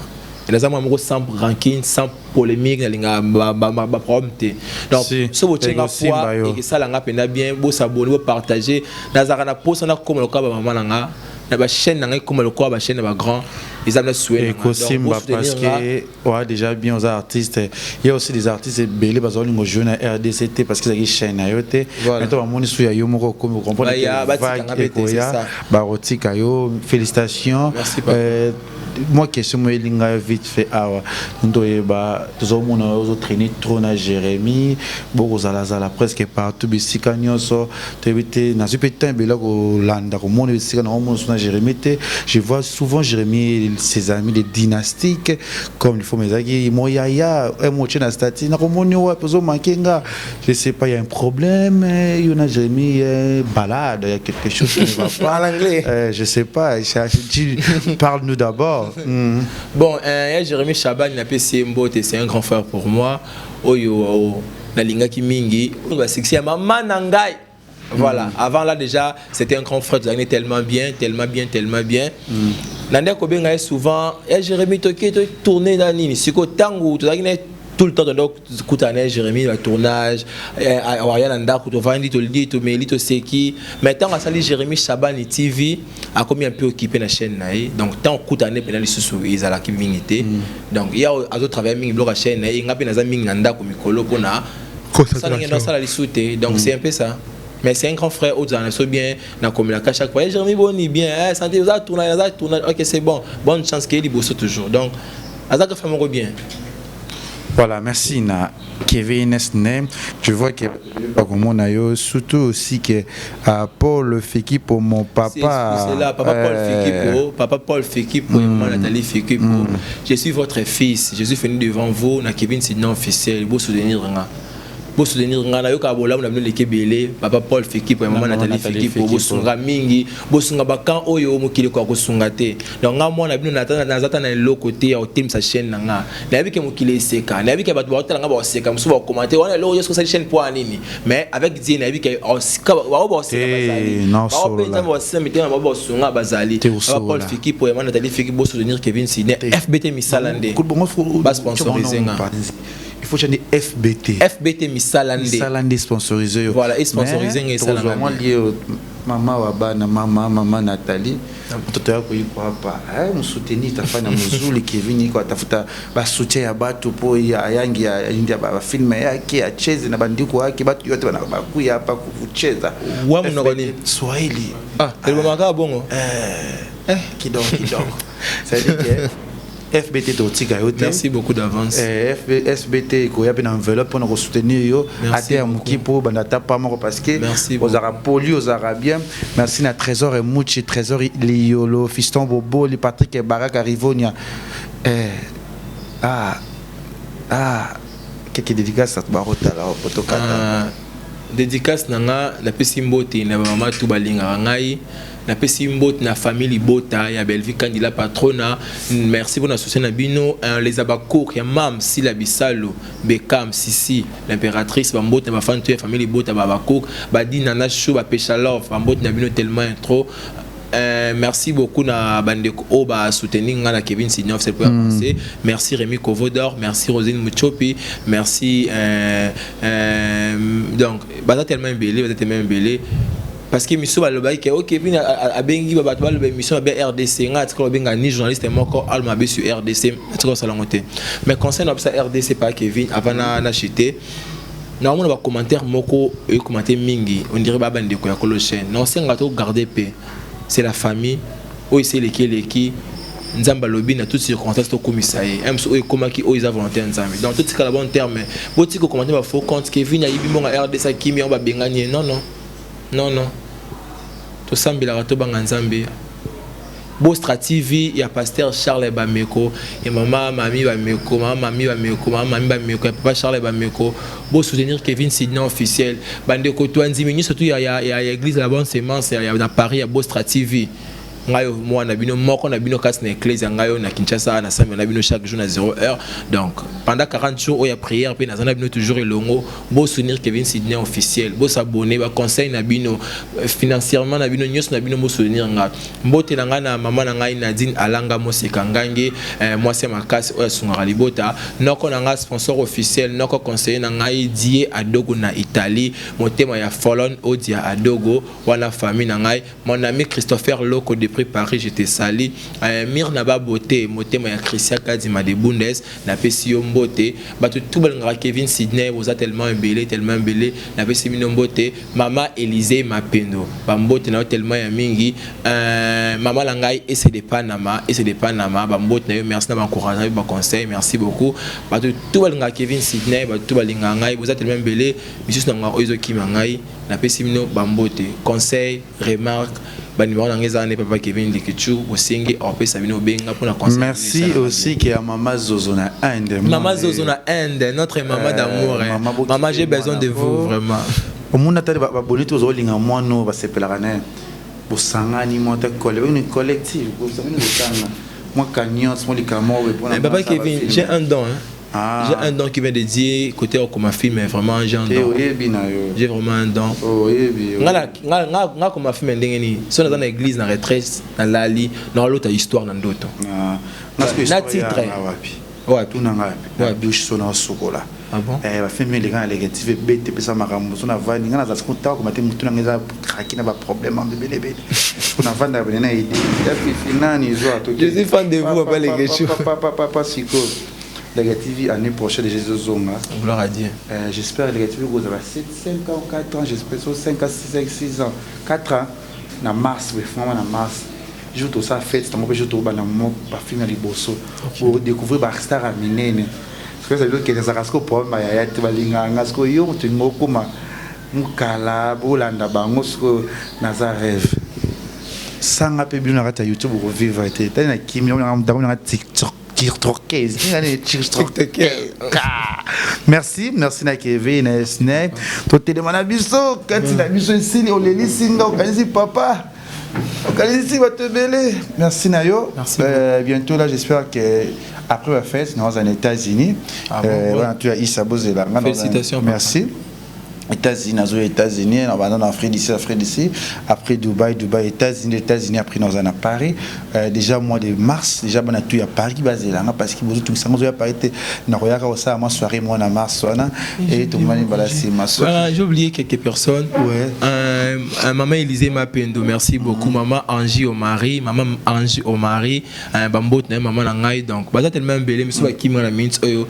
Speaker 2: naza mwana moko sans rancune, sans polémique, nalingaka baproblème te. Donc so botienga poids, ekesala nga mpenza bien. Bosabone, bopartage. Nazalaka na posa nakóma lokola bamama na nga na bachaîne na ngai, ekóma lokola bachaîne na bagrand. Eza na souhait.
Speaker 3: Ekosimba, parce que oa déjà bien aux artistes. Il y a aussi des artistes ebele bazolinga jouer na RDC te, parce que ezalaki chaîne na yo te. Mais to bamoni su ya yo moko okomi comprendre, ekoya barotika yo. Félicitations.
Speaker 2: euh,
Speaker 3: moi question mo elinga yo vite fait awa, ntoyeba tozomona ozotraîner trop na Jérémie, bokozalazala presque partout, bisika nyonso. Toyebi te, nazwi mpe temps ebele kolanda komona bisika naomona so na Jérémie te. Je vois souvent Jérémie, ses amis de dynastique comme il faut, mais ezalaki moyaya motie na statut, nakomoni wapi ozomanke nga. Je sais pas, il y a un problème yo na Jérémie, balade, il y a quelque chose qui ne va pas.
Speaker 2: En anglais.
Speaker 3: Je sais pas, parle-nous d'abord.
Speaker 2: Bon, Jérémie Chaban napesi ye mbote, c'est un grand frère pour moi oyo nalingaki mingi, basuccès ya mama na ngai. Voilà. Avant là déjà, c'était un grand frère, tozalaki tellement bien, tellement bien, tellement bien. Na nde kobenga ye souvent ya Jérémie, toke tourne na nini. Sikoyo ntango tozalaki na tout le temps, tondo kutana na Jérémie na tournage, aya na ndako, tovandi, tolidi, tomeli, toseki. Mais ntango asali Jérémie Chabani TV, akomi un peu occupé na chaîne na ye. Donc ntango okutana mpena lisusu ezalaki mingi te. Donc ye azotravaille mingi biloko ya chaîne na ye, nga mpe naza mingi na ndako mikolo mpona salingi nasala lisusu te. Donc c'est un peu ça, mais c'est un grand frère oyo tozala na biso bien. Nakomelaka chaque fois: Jérémie, boni bien, eh, santé, oza tournage, aza tournage, ok, c'est bon, bonne chance, keye liboso toujours. Donc azaka frère moko bien.
Speaker 3: Voilà, merci na Kevin Snem. Je vois que comme yo, surtout aussi que Paul Feki pour mon papa.
Speaker 2: C'est là, papa Paul Feki pour papa Paul Feki pour maman Nathalie Feki pour. Je suis votre fils, je suis venu devant vous na Kevin Sidney officiel, beau soutenir nga. Bosoutenir nga, nayoka bolamu na bino leki ebele. Papa Paul Feki po mama Nathalie Feki po bosunga mingi, bosunga bakan oyo mokili koya kosunga te. Donc nga mwana bino naza ta na eloko te ya kotemisa chaîne na nga. Nayebi ke mokili eseka, nayebi ke bato baotala nga, baoseka, mosusu bacommenter wana eloko nyonso osali chaîne mpo ya nini. Mais avec Dieu, nayebi ke bao baoseka bazali, bao mpe Nzambe basisa mitema bao baosunga bazali. Papa Paul Feki po mama Nathalie Feki, bosoutenir Kevin Sidney FBT, misala nde basponsorize nga.
Speaker 3: Il Il faut changer FBT.
Speaker 2: FBT misala nde.
Speaker 3: Misala nde sponsorisé yo.
Speaker 2: Voilà, et sponsorisé ngai esala
Speaker 3: nga. Moi lié mama wa bana mama mama Nathalie mtoto yako yuko hapa eh, msoutenir tafanya mzuri Kevin iko atafuta ba soutien ya batu po ya yangi ya india ba film yake acheze na bandiko yake batu yote bana bakuya hapa kucheza.
Speaker 2: Wa munoko nini?
Speaker 3: Swahili.
Speaker 2: Ah, elobamaka bongo.
Speaker 3: Eh, eh kidogo kidogo. C'est-à-dire que FBT totika yo te.
Speaker 2: Merci beaucoup d'avance.
Speaker 3: Eh, FBT ekoya mpe na enveloppe mpona kosoutenir yo ate ya moki mpo banda ata pa moko parce que ozalaka poli, ozalaka bien. Merci na Trésor Emuchi, Trésor Liyolo, Fiston Boboli, Patrick Baraka Rivonia. Eh, ah, ah, quelques dédicaces barotala potokata.
Speaker 2: Ah, dédicace na nga, napesi mbote na bamama tu balingaka ngai, napesi mbote na famille libota ya Bellevue Kandila patrona, merci mpona soutien na bino. Les abakour ya mam Sila Bisalo Bekam Sisi l'impératrice, bambote na bafan tu ya famille libota babakour badina na chou bapesha love, bambote na bino tellement trop. Merci beaucoup na bandeko oyo ba soutenir nga na Kevin Sidney officiel pour avancer. Merci Rémi Kovodor, merci Rosine Muchopi, merci donc baza tellement ebele, baza tellement ebele parce que miso balobaki ke ok Kevin abengi bato baloba émission mabe RDC. Nga atikala obenga ni journaliste moko alma mabe sur RDC, atikala osalango te. Mais conseil na biso RDC pa Kevin avant na chuter, naomona bacommentaire moko ecommenter mingi, on dirait ba bandeko ya kolo chaîne. Na osenga to garder paix, c'est la famille oyo esi eleki eleki. Nzambe alobi na toute circonstance tokumisa ye mosu oyo ekomaki oyo eza volonté ya Nzambe. Donc totikala bon terme, botika kocommenter bafaux compte Kevin ayibi mbongo ya RDC, akimi yango, babengani ye. Non, non, non, non, tosambelaka, tobanga Nzambe. Bostra TV ya pasteur Charles Bameko ya mama Mami Bameko, mama Mami Bameko, mama Mami Bameko ya papa Charles Bameko, bosoutenir Kevin Sidney officiel. Bandeko twandimi nyonso tu ya église la Bonne Semence ya na Paris ya Bostra TV, ngai oyo mwana bino moko na bino kasi na église ya ngai oyo na Kinshasa, na sambe na bino chaque jour na 0 heure. Donc pendant 40 jours oyo ya prière mpe naza na bino toujours elongo. Bosoutenir Kevin Sidney officiel, bosabonner, baconseil na bino, financièrement na bino nyonso na bino, bosoutenir nga. Mbote na ngai na mama na ngai Nadine Alanga Moseka Ngange, mwasi ya makasi oyo asungaka libota, noko na ngai sponsor officiel, noko conseiller na ngai Die Adogo na Italie, motema ya Folon Odia Adogo wana, famille na ngai. Mon ami Christopher Loko depuis Paris, je te salue. Mirna Babote, motema ya Christian Kadima de Bundes, napesi yo mbote. Bato tout balingaka Kevin Sidney, boza tellement ebele, tellement ebele, napesi bino mbote. Mama Élysée Mapendo, bambote na yo tellement ya mingi. Mama na ngai ese de Panama, ese de Panama, bambote na yo, merci na baencouragement, baconseil, merci beaucoup. Bato tout balingaka Kevin Sidney, bato tout balingaka ngai, boza tellement ebele, misusu na ngai oyo ezokima ngai, napesi bino bambote. Conseil, remarque, banimero na ngai eza wana, papa Kevin Likichu, bosengi opesa bino, obenga mpona conseil.
Speaker 3: Merci aussi que ya mama Zozo na Inde.
Speaker 2: Mama Zozo na Inde, notre maman d'amour, hein.
Speaker 3: Maman.
Speaker 2: Maman, j'ai besoin de vous vraiment.
Speaker 3: Omona tali baboni te, ozolinga mwana oyo basepelaka na ye, bosangani mwa ta une collective, bosangani, botanga mwa cagnotte, mwa likambo moko boye mpona
Speaker 2: Mais papa
Speaker 3: mwa
Speaker 2: Kevin,
Speaker 3: film.
Speaker 2: J'ai un don, hein.
Speaker 3: Ah.
Speaker 2: J'ai un don qui vient de Dieu côté comme un film, mais vraiment j'ai un
Speaker 3: Te
Speaker 2: don.
Speaker 3: oyebi na yo.
Speaker 2: J'ai vraiment un don.
Speaker 3: Oyebi.
Speaker 2: Nga comme film ndenge nini so naza na église na retraite, nalali, naolota histoire na ndoto.
Speaker 3: Ah, nga sikoyo
Speaker 2: Na
Speaker 3: histoire ya
Speaker 2: titre.
Speaker 3: nga wapi?
Speaker 2: Wapi?
Speaker 3: Tuna nga wapi na
Speaker 2: Wapi?
Speaker 3: douche so na osukola.
Speaker 2: Ah bon?
Speaker 3: Eh, bafilm eleka na leke TV ebete, epesa makambo. So navandi, nga naza siko ntango koma te, motu nanga eza kraki na baproblème ando ebele ebele. Siko navandaka pene na ide ya fifi nani zwa.
Speaker 2: Je suis fan de vous, Papa Leketchou.
Speaker 3: Papa, sikoyo Leke TV année prochaine déjà ezozonga.
Speaker 2: Gloire à Dieu.
Speaker 3: J'espère Leke TV kozala 7, 5 ans, 4 ans, j'espère so 5 ans, 6, 5, 6 ans, 4 ans na mars, efungama na mars, jour tosala fête tango mpe jour tobanda mo bafilm ya liboso, bodécouvrir bastar ya minene. Soki ezali okende, ezalaka sikoyo problème, bayaya te balingaka nga. Sikoyo yo moto olinga okóma mokala, bolanda bango. Sikoyo naza rêve sanga mpe bino na kati ya YouTube okovivre te. Tali na kimi nanga TikTok, TikTok. Merci, merci na Kevin na Esne. Totelema na biso kati na biso esili, olelisi nga, okanisi papa, okanisi bato ebele. Merci na yo.
Speaker 2: Merci.
Speaker 3: Bientôt là, j'espère que après la fête naza na États-Unis.
Speaker 2: Ah bon, ouais.
Speaker 3: Wana tu ya Isa, bozela nga.
Speaker 2: Félicitations, papa.
Speaker 3: Merci. États-Unis, nazo États-Unis, na banda na Afrique d'ici, Afrique d'ici, après Dubaï, Dubaï, États-Unis, États-Unis, après dans à Paris. Euh, déjà mois de mars, déjà bana tout à Paris bazelanga parce que bozo tout sango ya Paris te na royaka osala moi soirée mois na mars wana et tout le monde bala sima.
Speaker 2: Voilà, j'ai oublié quelques personnes.
Speaker 3: Ouais.
Speaker 2: Euh, euh, maman Élisée Mapendo, merci beaucoup. Mm -hmm. Maman Angie Omari, maman Angie Omari, euh, bambote na maman na ngai donc baza tellement belé mais so bakimi na minutes oyo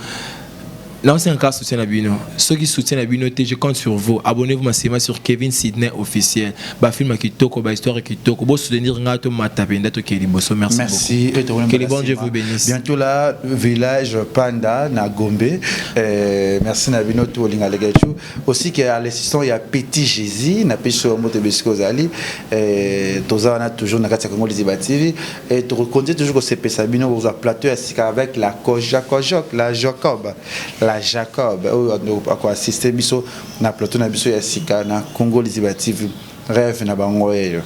Speaker 2: naosenga kaka soutien na bino. Soki soutien na bino te, je compte sur vous. Abonnez-vous massivement sur Kevin Sydney officiel. Bafilm ya kitoko, bahistoire ya kitoko, bosoutenir ngai, tomata mpenza, tokee liboso. Merci,
Speaker 3: Merci.
Speaker 2: beaucoup. Que le bon Dieu vous bénisse.
Speaker 3: Bientôt là, village Panda na Gombe. Euh, merci na bino tout olinga legechu. Aussi que à l'assistant il y a Petit Jésus na peso mbote besiko zali. Euh, toza wana toujours na kati ya Congo Liziba TV et to continue toujours ko sepesa bino aux plateau ya sika avec la Koja Kojok, la Jacob, la Jacob oyo ako assister biso na plateau na biso ya sika na Congo Liziba TV. Rêve na bango eyo.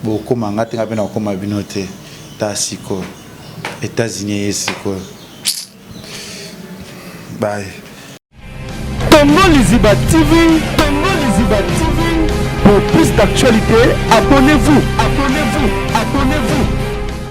Speaker 3: Bokoma nga te, nga pe na kokoma bino te. Ta sikoyo. États-Unis ye sikoyo. Bye.
Speaker 1: Congo Liziba TV, Congo Liziba TV. Pour plus d'actualités, abonnez-vous, abonnez-vous, abonnez-vous.